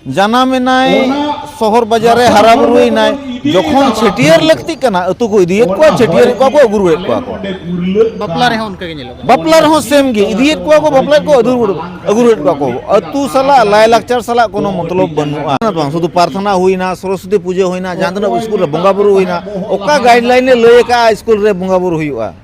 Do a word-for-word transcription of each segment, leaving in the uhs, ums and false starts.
ᱡᱟᱱᱟᱢ ᱮᱱᱟᱭ, ᱥᱚᱦᱚᱨ ᱵᱟᱡᱟᱨ ᱨᱮ ᱦᱟᱨᱟ ᱵᱩᱨᱩᱭᱮᱱᱟᱭ, ᱡᱚᱠᱷᱚᱱ ᱪᱷᱟᱹᱴᱭᱟᱹᱨ ᱞᱟᱹᱠᱛᱤᱜ ᱠᱟᱱᱟ, ᱟᱹᱛᱩ ᱠᱚ ᱤᱫᱤᱭᱮᱫ ᱠᱚᱣᱟ, ᱪᱷᱟᱹᱴᱭᱟᱹᱨᱮᱫ ᱠᱚᱣᱟ ᱠᱚ, ᱟᱹᱜᱩ ᱨᱩᱣᱟᱹᱲᱮᱫ ᱠᱚᱣᱟ ᱠᱚ᱾ ᱵᱟᱯᱞᱟ ᱨᱮᱦᱚᱸ ᱚᱱᱠᱟ ᱜᱮ ᱧᱮᱞᱚᱜ ᱠᱟᱱᱟ᱾ ᱵᱟᱯᱞᱟ ᱨᱮᱦᱚᱸ ᱥᱮᱢ ᱜᱮ, ᱤᱫᱤᱭᱮᱫ ᱠᱚᱣᱟ ᱠᱚ, ᱵᱟᱯᱞᱟᱭᱮᱫ ᱠᱚᱣᱟ, ᱟᱹᱜᱩ ᱨᱩᱣᱟᱹᱲ, ᱟᱹᱜᱩ ᱨᱩᱣᱟᱹᱲᱮᱫ ᱠᱚᱣᱟ ᱠᱚ᱾ ᱟᱹᱛᱩ ᱥᱟᱞᱟᱜ, ᱞᱟᱭᱼᱞᱟᱠᱪᱟᱨ ᱥᱟᱞᱟᱜ ᱠᱳᱱᱳ ᱢᱚᱛᱞᱚᱵ ᱵᱟᱹᱱᱩᱜᱼᱟ᱾ ᱵᱟᱝ, ᱥᱩᱫᱷᱩ ᱯᱨᱟᱨᱛᱷᱚᱱᱟ ᱦᱩᱭᱱᱟ, ᱥᱚᱨᱚᱥᱚᱛᱤ ᱯᱩᱡᱟᱹ ᱦᱩᱭᱱᱟ, ᱡᱟᱦᱟᱸ ᱛᱤᱱᱟᱹᱜ ᱥᱠᱩᱞ ᱨᱮ ᱵᱚᱸᱜᱟ ᱵᱩᱨᱩ ᱦᱩᱭᱱᱟ, ᱚᱠᱟ ᱜᱟᱭᱤᱰᱞᱟᱭᱤᱱ ᱮ ᱞᱟᱹᱭ ᱟᱠᱟᱫᱼᱟ ᱥᱠᱩᱞ ᱨᱮ ᱵᱚᱸᱜᱟ ᱵᱩᱨᱩ ᱦᱩᱭᱩᱜᱼᱟ?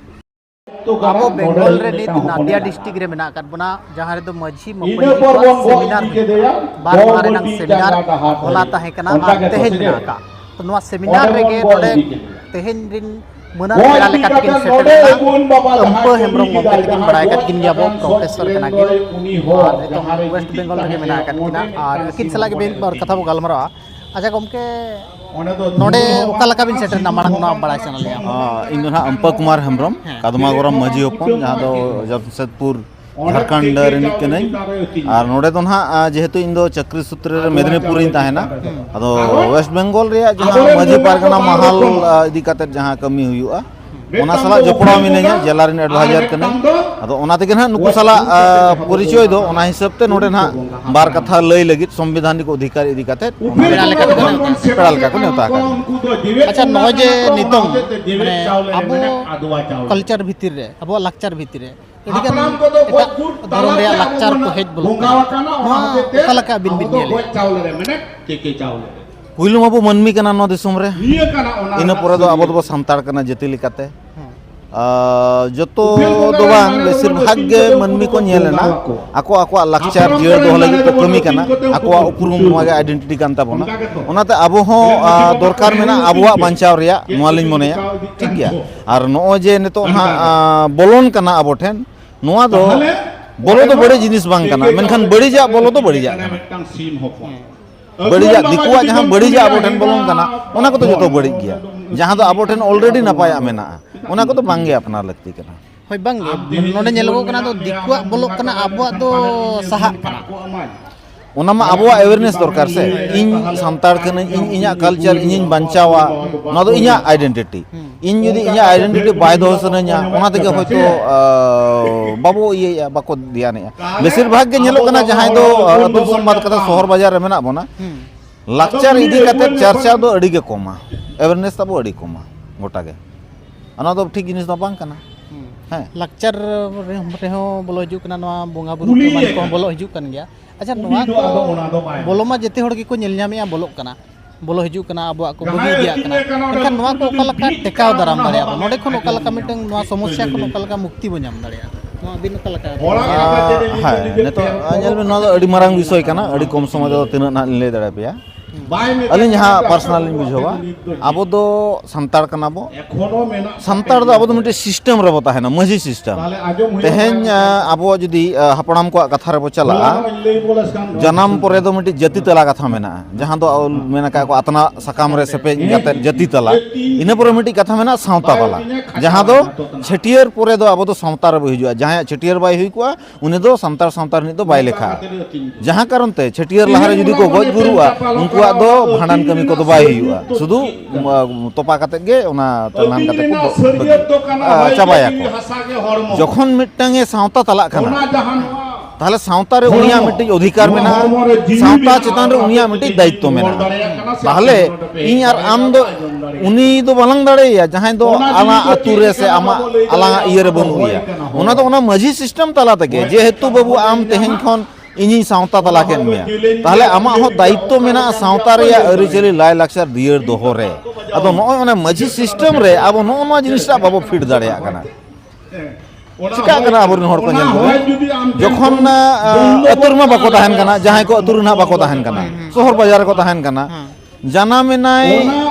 ᱟᱵᱚ ᱵᱮᱝᱜᱚᱞ ᱨᱮ ᱱᱤᱛ ᱱᱟᱫᱤᱭᱟ ᱰᱤᱥᱴᱨᱤᱠᱴ ᱨᱮ ᱢᱮᱱᱟᱜ ᱟᱠᱟᱫ ᱵᱚᱱᱟ, ᱡᱟᱦᱟᱸ ᱨᱮᱫᱚ ᱢᱟᱹᱡᱷᱤ ᱢᱟᱯᱟᱡᱷᱤ ᱠᱚᱣᱟᱜ ᱥᱮᱢᱤᱱᱟᱨ ᱦᱩᱭᱩᱜ ᱠᱟᱱᱟ᱾ ᱵᱟᱨ ᱢᱟᱦᱟ ᱨᱮᱱᱟᱜ ᱥᱮᱢᱤᱱᱟᱨ ᱦᱚᱞᱟ ᱛᱟᱦᱮᱸ ᱠᱟᱱᱟ ᱟᱨ ᱛᱮᱦᱮᱧ ᱢᱮᱱᱟᱜ ᱟᱠᱟᱫ᱾ ᱛᱚ, ᱱᱚᱣᱟ ᱥᱮᱢᱤᱱᱟᱨ ᱨᱮᱜᱮ ᱱᱚᱰᱮ ᱛᱮᱦᱮᱧ ᱨᱤᱱ ᱢᱟᱹᱱᱟᱱ ᱯᱮᱲᱟ ᱞᱮᱠᱟ ᱛᱮᱠᱤᱱ ᱥᱮᱴᱮᱨ ᱞᱮᱱᱟ᱾ ᱟᱹᱢᱯᱟᱹ ᱦᱮᱢᱵᱨᱚᱢ ᱜᱚᱢᱠᱮ ᱛᱟᱹᱠᱤᱱ ᱵᱟᱲᱟᱭ ᱟᱠᱟᱫ ᱠᱤᱱ ᱜᱮᱭᱟ ᱵᱚ, ᱯᱨᱚᱯᱷᱮᱥᱚᱨ ᱠᱟᱱᱟ ᱠᱤᱱ ᱟᱨ ᱱᱤᱛᱚᱝ ᱣᱮᱥᱴ ᱵᱮᱝᱜᱚᱞ ᱨᱮᱜᱮ ᱢᱮᱱᱟᱜ ᱟᱠᱟᱫ ᱠᱤᱱᱟ᱾ ᱟᱨ ᱟᱹᱠᱤᱱ ᱥᱟᱞᱟᱜ ᱜᱮ ᱢᱤᱫ ᱵᱟᱨ ᱠᱟᱛᱷᱟ ᱵᱚ ᱜᱟᱞᱢᱟᱨᱟᱣᱟ᱾ ᱟᱪᱪᱷᱟ ᱜᱚᱢᱠᱮ, ᱱᱚᱰᱮ ᱚᱠᱟ ᱞᱮᱠᱟ ᱵᱤᱱ ᱥᱮᱴᱮᱨᱱᱟ, ᱢᱟᱲᱟᱝ ᱱᱚᱣᱟ ᱵᱟᱲᱟᱭ ᱥᱟᱱᱟ ᱞᱤᱧᱟ᱾ ᱚ, ᱤᱧ ᱫᱚ ᱱᱟᱦᱟᱜ ᱟᱢᱯᱟ ᱠᱩᱢᱟᱨ ᱦᱮᱢᱵᱨᱚᱢ, ᱦᱮᱸ᱾ ᱠᱟᱫᱢᱟᱜᱚᱨᱟᱢ ᱢᱟᱹᱡᱷᱤ ᱦᱚᱯᱚᱱ, ᱡᱟᱦᱟᱸ ᱫᱚ ᱡᱟᱢᱥᱮᱫᱽᱯᱩᱨ, ᱡᱷᱟᱲᱠᱷᱚᱸᱰ ᱨᱤᱱᱤᱡ ᱠᱟᱹᱱᱟᱹᱧ᱾ ᱟᱨ ᱱᱚᱰᱮ ᱫᱚ ᱱᱟᱦᱟᱜ, ᱟ, ᱡᱮᱦᱮᱛᱩ ᱤᱧ ᱫᱚ ᱪᱟᱹᱠᱨᱤ ᱥᱩᱛᱨᱮ ᱨᱮ ᱢᱮᱫᱽᱱᱤᱯᱩᱨ ᱨᱤᱧ ᱛᱟᱦᱮᱱᱟ᱾ ᱟᱫᱚ ᱣᱮᱥᱴ ᱵᱮᱝᱜᱚᱞ ᱨᱮᱭᱟᱜ ᱡᱟᱦᱟᱸ ᱢᱟᱹᱡᱷᱤ ᱯᱟᱨᱜᱟᱱᱟ ᱢᱟᱦᱟᱞ, ᱟ, ᱤᱫᱤ ᱠᱟᱛᱮᱫ ᱡᱟᱦᱟᱸ ᱠᱟᱹᱢᱤ ᱦᱩᱭᱩᱜᱼᱟ, ᱚᱱᱟ ᱥᱟᱞᱟᱜ ᱡᱚᱯᱲᱟᱣ ᱢᱤᱱᱟᱹᱧᱟ, ᱡᱮᱞᱟ ᱨᱮᱱ ᱮᱰᱵᱷᱟᱭᱡᱟᱨ ᱠᱟᱹᱱᱟᱹᱧ᱾ ᱟᱫᱚ ᱚᱱᱟ ᱛᱮᱜᱮ ᱱᱟᱦᱟᱜ ᱱᱩᱠᱩ ᱥᱟᱞᱟᱜ, ᱟ, ᱯᱚᱨᱤᱪᱚᱭ ᱫᱚ, ᱚᱱᱟ ᱦᱤᱥᱟᱹᱵ ᱛᱮ ᱱᱚᱰᱮ ᱱᱟᱦᱟᱜ ᱵᱟᱨ ᱠᱟᱛᱷᱟ ᱞᱟᱹᱭ ᱞᱟᱹᱜᱤᱫ ᱥᱚᱝᱵᱤᱫᱷᱟᱱᱤᱠ ᱚᱫᱷᱤᱠᱟᱨ ᱤᱫᱤ ᱠᱟᱛᱮᱫ ᱯᱮᱲᱟ ᱞᱮᱠᱟ ᱠᱚ ᱱᱮᱣᱛᱟ ᱟᱠᱟᱫ ᱞᱤᱧᱟ᱾ ᱯᱮᱲᱟ ᱞᱮᱠᱟ ᱠᱚ ᱱᱮᱣᱛᱟ ᱟᱠᱟᱫ ᱞᱤᱧᱟ᱾ ᱟᱪᱪᱷᱟ, ᱱᱚᱜᱼᱚᱭ ᱡᱮ ᱱᱤᱛᱚᱝ, ᱢᱟᱱᱮ, ᱟᱵᱚ ᱠᱟᱞᱪᱟᱨ ᱵᱷᱤᱛᱤᱨ ᱨᱮ, ᱟᱵᱚᱣᱟᱜ ᱞᱟᱠᱪᱟᱨ ᱵᱷᱤᱛᱤᱨ ᱨᱮ ᱟᱹᱰᱤᱜᱟᱱ ᱮᱴᱟᱜ ᱫᱷᱚᱨᱚᱢ ᱨᱮᱭᱟᱜ ᱞᱟᱠᱪᱟᱨ ᱠᱚ ᱦᱮᱡ ᱵᱚᱞᱚᱜ ᱠᱟᱱᱟ, ᱱᱚᱣᱟ ᱚᱠᱟ ᱞᱮᱠᱟ ᱟᱹᱵᱤᱱ ᱵᱤᱱ ᱧᱮᱞᱮᱫᱼᱟ? ᱯᱩᱭᱞᱩ ᱢᱟᱵᱚ ᱢᱟᱹᱱᱢᱤ ᱠᱟᱱᱟ ᱱᱚᱣᱟ ᱫᱤᱥᱚᱢ ᱨᱮ, ᱤᱱᱟᱹ ᱯᱚᱨᱮ ᱫᱚ ᱟᱵᱚ ᱫᱚᱵᱚ ᱥᱟᱱᱛᱟᱲ ᱠᱟᱱᱟ ᱡᱟᱹᱛᱤ ᱞᱮᱠᱟᱛᱮ᱾ ᱦᱮᱸ᱾ ᱟᱨ ᱡᱚᱛᱚ ᱫᱚ ᱵᱟᱝ, ᱵᱮᱥᱤᱨ ᱵᱷᱟᱜᱽ ᱜᱮ ᱢᱟᱹᱱᱢᱤ ᱠᱚ ᱧᱮᱞ ᱮᱱᱟ, ᱟᱠᱚ ᱟᱠᱚᱣᱟᱜ ᱞᱟᱠᱪᱟᱨ ᱡᱤᱭᱟᱹᱲ ᱫᱚᱦᱚ ᱞᱟᱹᱜᱤᱫ ᱠᱚ ᱠᱟᱹᱢᱤ ᱠᱟᱱᱟ᱾ ᱟᱠᱚᱣᱟᱜ ᱩᱯᱨᱩᱢ ᱱᱚᱣᱟ ᱜᱮ ᱟᱭᱰᱮᱱᱴᱤᱴᱤ ᱠᱟᱱ ᱛᱟᱵᱚᱱᱟ᱾ ᱚᱱᱟᱛᱮ ᱟᱵᱚ ᱦᱚᱸ, ᱟ, ᱫᱚᱨᱠᱟᱨ ᱢᱮᱱᱟᱜᱼᱟ ᱟᱵᱚᱣᱟᱜ ᱵᱟᱧᱪᱟᱣ ᱨᱮᱭᱟᱜ, ᱱᱚᱣᱟ ᱞᱤᱧ ᱢᱚᱱᱮᱭᱟ᱾ ᱴᱷᱤᱠ ᱜᱮᱭᱟ? ᱟᱨ ᱱᱚᱜᱼᱚᱭ ᱡᱮ ᱱᱤᱛᱚᱜ ᱱᱟᱦᱟᱜ, ᱟ, ᱵᱚᱞᱚᱱ ᱠᱟᱱᱟ ᱟᱵᱚ ᱴᱷᱮᱱ, ᱱᱚᱣᱟ ᱫᱚ ᱵᱚᱞᱚ ᱫᱚ ᱵᱟᱹᱲᱤᱡ ᱡᱤᱱᱤᱥ ᱵᱟᱝ ᱠᱟᱱᱟ, ᱢᱮᱱᱠᱷᱟᱱ ᱵᱟᱹᱲᱤᱡᱟᱜ ᱵᱚᱞᱚ ᱫᱚ ᱵᱟᱹᱲᱤᱡᱟᱜ ᱠᱟᱱᱟ᱾ ᱵᱟᱹᱲᱤᱡᱟᱜ, ᱫᱤᱠᱩᱣᱟᱜ ᱡᱟᱦᱟᱸ ᱵᱟᱹᱲᱤᱡᱟᱜ ᱟᱵᱚ ᱴᱷᱮᱱ ᱵᱚᱞᱚᱱ ᱠᱟᱱᱟ, ᱚᱱᱟ ᱠᱚᱫᱚ ᱡᱚᱛᱚ ᱵᱟᱹᱲᱤᱡ ᱜᱮᱭᱟ᱾ ᱡᱟᱦᱟᱸ ᱫᱚ ᱟᱵᱚ ᱴᱷᱮᱱ already ᱱᱟᱯᱟᱭᱟᱜ ᱢᱮᱱᱟᱜᱼᱟ, ᱚᱱᱟ ᱠᱚᱫᱚ ᱵᱟᱝ ᱜᱮ ᱟᱯᱱᱟᱨ ᱞᱟᱹᱠᱛᱤ ᱠᱟᱱᱟ᱾ ᱦᱳᱭ, ᱵᱟᱝ ᱜᱮ, ᱱᱚᱰᱮ ᱧᱮᱞᱚᱜᱚᱜ ᱠᱟᱱᱟ, ᱫᱚ ᱫᱤᱠᱩᱣᱟᱜ ᱵᱚᱞᱚᱜ ᱠᱟᱱᱟ, ᱟᱵᱚᱣᱟᱜ ᱫᱚ ᱥᱟᱦᱟᱜ ᱠᱟᱱᱟ᱾ ᱚᱱᱟ ᱢᱟ ᱟᱵᱚᱣᱟᱜ awareness ᱫᱚᱨᱠᱟᱨ ᱥᱮ᱾ ᱤᱧ ᱥᱟᱱᱛᱟᱲ ᱠᱟᱹᱱᱟᱹᱧ, ᱤᱧ ᱤᱧᱟᱹᱜ culture ᱤᱧᱤᱧ ᱵᱟᱧᱪᱟᱣᱟ, ᱱᱚᱣᱟ ᱫᱚ ᱤᱧᱟᱹᱜ identity᱾ ᱤᱧ ᱡᱩᱫᱤ ᱤᱧᱟᱹᱜ identity ᱵᱟᱭ ᱫᱚᱦᱚ ᱥᱟᱱᱟᱧᱟ, ᱚᱱᱟ ᱛᱮᱜᱮ ᱦᱚᱭᱛᱳ ᱵᱟᱵᱚ ᱤᱭᱟᱹᱭᱮᱫᱼᱟ, ᱵᱟᱠᱚ ᱫᱷᱮᱭᱟᱱᱮᱫᱼᱟ᱾ ᱵᱮᱥᱤᱨ ᱵᱷᱟᱜᱽ ᱜᱮ ᱧᱮᱞᱚᱜ ᱠᱟᱱᱟ, ᱡᱟᱦᱟᱸᱭ ᱫᱚ ᱟᱹᱛᱩ ᱫᱤᱥᱚᱢ ᱵᱟᱫ ᱠᱟᱛᱮ ᱥᱚᱦᱚᱨ ᱵᱟᱡᱟᱨ ᱨᱮ ᱢᱮᱱᱟᱜ ᱵᱚᱱᱟ, ᱞᱟᱠᱪᱟᱨ ᱤᱫᱤ ᱠᱟᱛᱮ ᱪᱟᱨᱪᱟ ᱫᱚ ᱟᱹᱰᱤ ᱜᱮ ᱠᱚᱢᱟ, awareness ᱛᱟᱵᱚ ᱟᱹᱰᱤ ᱠᱚᱢᱟ ᱜᱚᱴᱟ ᱜᱮ᱾ ᱚᱱᱟ ᱫᱚ ᱴᱷᱤᱠ ᱡᱤᱱᱤᱥ ᱫᱚ ᱵᱟᱝ ᱠᱟᱱᱟ᱾ ᱦᱮᱸ᱾ ᱞᱟᱠᱪᱟᱨ ᱨᱮ-, ᱨᱮᱦᱚᱸ ᱵᱚᱞᱚ ᱦᱤᱡᱩᱜ ᱠᱟᱱᱟ, ᱱᱚᱣᱟ ᱵᱚᱸᱜᱟ ᱵᱩᱨᱩ ᱮᱢᱟᱱ ᱠᱚᱦᱚᱸ ᱵᱚᱞᱚ ᱦᱤᱡᱩᱜ ᱠᱟᱱ ᱜᱮᱭᱟ᱾ ᱟᱪᱪᱷᱟ, ᱱᱚᱣᱟ ᱠᱚ ᱵᱚᱞᱚ ᱢᱟ ᱡᱮᱛᱮ ᱦᱚᱲ ᱜᱮᱠᱚ ᱧᱮᱞ ᱧᱟᱢᱮᱜᱼᱟ, ᱵᱚᱞᱚᱜ ᱠᱟᱱᱟ, ᱵᱚᱞᱚ ᱦᱤᱡᱩᱜ ᱠᱟᱱᱟ, ᱟᱵᱚᱣᱟᱜ ᱠᱚ ᱵᱟᱹᱜᱤ ᱤᱫᱤᱭᱟᱜ ᱠᱟᱱᱟ᱾ ᱮᱱᱠᱷᱟᱱ ᱱᱚᱣᱟ ᱠᱚ ᱚᱠᱟ ᱞᱮᱠᱟ ᱴᱮᱠᱟᱣ ᱫᱟᱨᱟᱢ ᱫᱟᱲᱮᱭᱟᱜᱼᱟ ᱵᱚᱱ? ᱱᱚᱸᱰᱮ ᱠᱷᱚᱱ ᱚᱠᱟ ᱞᱮᱠᱟ ᱢᱤᱫᱴᱟᱝ ᱱᱚᱣᱟ ᱥᱚᱢᱚᱥᱥᱟ ᱠᱷᱚᱱ ᱚᱠᱟ ᱞᱮᱠᱟ ᱢᱩᱠᱛᱤ ᱵᱚᱱ ᱧᱟᱢ ᱫᱟᱲᱮᱭᱟᱜᱼᱟ? ᱱᱚᱣᱟ ᱟᱹᱵᱤᱱ ᱚᱠᱟ ᱞᱮᱠᱟ ᱵᱤᱱ ᱧᱮᱞᱟ? ᱟᱸ, ᱦᱮᱸ, ᱱᱤᱛᱚᱜ, ᱟᱸ, ᱧᱮᱞ ᱵᱤᱱ, ᱱᱚᱣᱟ ᱫᱚ ᱟᱹᱰᱤ ᱢᱟᱨᱟᱝ ᱵᱤᱥᱚᱭ ᱠᱟᱱᱟ, ᱟᱹᱰᱤ ᱠᱚᱢ ᱥᱚᱢᱚᱭ ᱛᱮᱫᱚ ᱛᱤᱱᱟᱹᱜ ᱱᱟᱦᱟᱜ ᱞᱤᱧ ᱞᱟᱹᱭ ᱫᱟᱲᱮᱭᱟᱯᱮᱭᱟ᱾ ᱟᱹᱞᱤᱧ ᱡᱟᱦᱟᱸ personal ᱞᱤᱧ ᱵᱩᱡᱷᱟᱹᱣᱟ, ᱟᱵᱚ ᱫᱚ ᱥᱟᱱᱛᱟᱲ ᱠᱟᱱᱟ ᱵᱚ᱾ ᱥᱟᱱᱛᱟᱲ ᱫᱚ ᱟᱵᱚ ᱫᱚ ᱢᱤᱫᱴᱮᱱ system ᱨᱮᱵᱚ ᱛᱟᱦᱮᱱᱟ, ᱢᱟᱹᱡᱷᱤ system᱾ ᱛᱮᱦᱮᱧ, ᱟᱸ, ᱟᱵᱚ ᱡᱩᱫᱤ, ᱟᱸ, ᱦᱟᱯᱲᱟᱢ ᱠᱚᱣᱟᱜ ᱠᱟᱛᱷᱟ ᱨᱮᱵᱚ ᱪᱟᱞᱟᱜᱼᱟ, ᱡᱟᱱᱟᱢ ᱯᱚᱨᱮ ᱫᱚ ᱢᱤᱫᱴᱤᱡ ᱡᱟᱹᱛᱤ ᱛᱟᱞᱟ ᱠᱟᱛᱷᱟ ᱢᱮᱱᱟᱜᱼᱟ, ᱡᱟᱦᱟᱸ ᱫᱚ ᱟᱵᱚ ᱢᱮᱱ ᱟᱠᱟᱫ ᱠᱚ ᱟᱛᱱᱟᱜ ᱥᱟᱠᱟᱢ ᱨᱮ ᱥᱮᱯᱮᱧ ᱠᱟᱛᱮ ᱡᱟᱹᱛᱤ ᱛᱟᱞᱟ᱾ ᱤᱱᱟᱹ ᱯᱚᱨᱮ ᱢᱤᱫᱴᱤᱡ ᱠᱟᱛᱷᱟ ᱢᱮᱱᱟᱜᱼᱟ ᱥᱟᱶᱛᱟ ᱛᱟᱞᱟ, ᱡᱟᱦᱟᱸ ᱫᱚ ᱪᱷᱟᱹᱴᱭᱟᱹᱨ ᱯᱚᱨᱮ ᱫᱚ ᱟᱵᱚ ᱫᱚ ᱥᱟᱶᱛᱟ ᱨᱮᱵᱚ ᱦᱤᱡᱩᱜᱼᱟ᱾ ᱡᱟᱦᱟᱸᱭᱟᱜ ᱪᱷᱟᱹᱴᱭᱟᱹᱨ ᱵᱟᱭ ᱦᱩᱭ ᱠᱚᱜᱼᱟ, ᱩᱱᱤ ᱫᱚ ᱥᱟᱱᱛᱟᱲ ᱥᱟᱶᱛᱟ ᱨᱤᱱᱤᱡ ᱫᱚ ᱵᱟᱭ ᱞᱮᱠᱷᱟᱜᱼᱟ᱾ ᱡᱟᱦᱟᱸ ᱠᱟᱨᱚᱱ ᱛᱮ ᱪᱷᱟᱹᱴᱭᱟᱹᱨ ᱞᱟᱦᱟ ᱨᱮ ᱡᱩᱫᱤ ᱠᱚ ᱜᱚᱡ ᱜᱩᱨᱩᱜᱼᱟ, ᱩᱱᱠᱩᱣᱟᱜ ᱫᱚ ᱵᱷᱟᱸᱰᱟᱱ ᱠᱟᱹᱢᱤ ᱠᱚᱫᱚ ᱵᱟᱭ ᱦᱩᱭᱩᱜᱼᱟ, ᱥᱩᱫᱷᱩ, ᱩᱢ, ᱛᱚᱯᱟ ᱠᱟᱛᱮ ᱜᱮ ᱚᱱᱟ ᱛᱮᱞᱟᱱ ᱠᱟᱛᱮ ᱠᱚ ᱵᱟᱹᱜᱤ, ᱟ, ᱪᱟᱵᱟᱭᱟᱠᱚ᱾ ᱡᱚᱠᱷᱚᱱ ᱢᱤᱫᱴᱟᱝ ᱮ ᱥᱟᱶᱛᱟ ᱛᱟᱞᱟᱜ ᱠᱟᱱᱟ, ᱛᱟᱦᱚᱞᱮ ᱥᱟᱶᱛᱟ ᱨᱮ ᱩᱱᱤᱭᱟᱜ ᱢᱤᱫᱴᱤᱡ ᱚᱫᱷᱤᱠᱟᱨ ᱢᱮᱱᱟᱜᱼᱟ, ᱥᱟᱶᱛᱟ ᱪᱮᱛᱟᱱ ᱨᱮ ᱩᱱᱤᱭᱟᱜ ᱢᱤᱫᱴᱤᱡ ᱫᱟᱭᱤᱛᱛᱚ ᱢᱮᱱᱟᱜᱼᱟ᱾ ᱛᱟᱦᱚᱞᱮ ᱤᱧ ᱟᱨ ᱟᱢ ᱫᱚ ᱩᱱᱤ ᱫᱚ ᱵᱟᱞᱟᱝ ᱫᱟᱲᱮᱭᱟᱭᱟ, ᱡᱟᱦᱟᱸᱭ ᱫᱚ ᱟᱞᱟᱝ ᱟᱹᱛᱩ ᱨᱮ ᱥᱮ ᱟᱢᱟᱜ, ᱟᱞᱟᱝᱟᱜ ᱤᱭᱟᱹ ᱨᱮ ᱵᱟᱹᱱᱩᱜ ᱮᱭᱟ᱾ ᱚᱱᱟ ᱫᱚ ᱚᱱᱟ ᱢᱟᱹᱡᱷᱤ system ᱛᱟᱞᱟ ᱛᱮᱜᱮ, ᱡᱮᱦᱮᱛᱩ ᱵᱟᱹᱵᱩ ᱟᱢ ᱛᱮᱦᱮᱧ ᱠᱷᱚᱱ ᱤᱧᱤᱧ ᱥᱟᱶᱛᱟ ᱛᱟᱞᱟ ᱠᱮᱫ ᱢᱮᱭᱟ, ᱛᱟᱦᱚᱞᱮ ᱟᱢᱟᱜ ᱦᱚᱸ ᱫᱟᱭᱤᱛᱛᱚ ᱢᱮᱱᱟᱜᱼᱟ ᱥᱟᱶᱛᱟ ᱨᱮᱭᱟᱜ ᱟᱹᱨᱤᱪᱟᱹᱞᱤ ᱞᱟᱭᱼᱞᱟᱠᱪᱟᱨ ᱫᱤᱭᱟᱹᱲ ᱫᱚᱦᱚ ᱨᱮ᱾ ᱟᱫᱚ ᱱᱚᱜᱼᱚᱭ ᱚᱱᱟ ᱢᱟᱹᱡᱷᱤ system ᱨᱮ ᱟᱵᱚ ᱱᱚᱜᱼᱚ ᱱᱚᱣᱟ ᱡᱤᱱᱤᱥᱴᱟᱜ ᱵᱟᱵᱚ fit ᱫᱟᱲᱮᱭᱟᱜ ᱠᱟᱱᱟ᱾ ᱪᱤᱠᱟᱹᱜ ᱠᱟᱱᱟ ᱟᱵᱚᱨᱮᱱ ᱦᱚᱲ ᱠᱚ ᱧᱮᱞ ᱠᱚᱵᱮᱱ, ᱡᱚᱠᱷᱚᱱ, ᱟ, ᱟᱹᱛᱩ ᱨᱮᱢᱟ ᱵᱟᱠᱚ ᱛᱟᱦᱮᱱ ᱠᱟᱱᱟ, ᱡᱟᱦᱟᱸᱭ ᱠᱚ ᱟᱹᱛᱩ ᱨᱮ ᱱᱟᱦᱟᱜ ᱵᱟᱠᱚ ᱛᱟᱦᱮᱱ ᱠᱟᱱᱟ, ᱥᱚᱦᱚᱨ ᱵᱟᱡᱟᱨ ᱨᱮᱠᱚ ᱛᱟᱦᱮᱱ ᱠᱟᱱᱟ, ᱡᱟᱱᱟᱢ ᱮᱱᱟᱭ,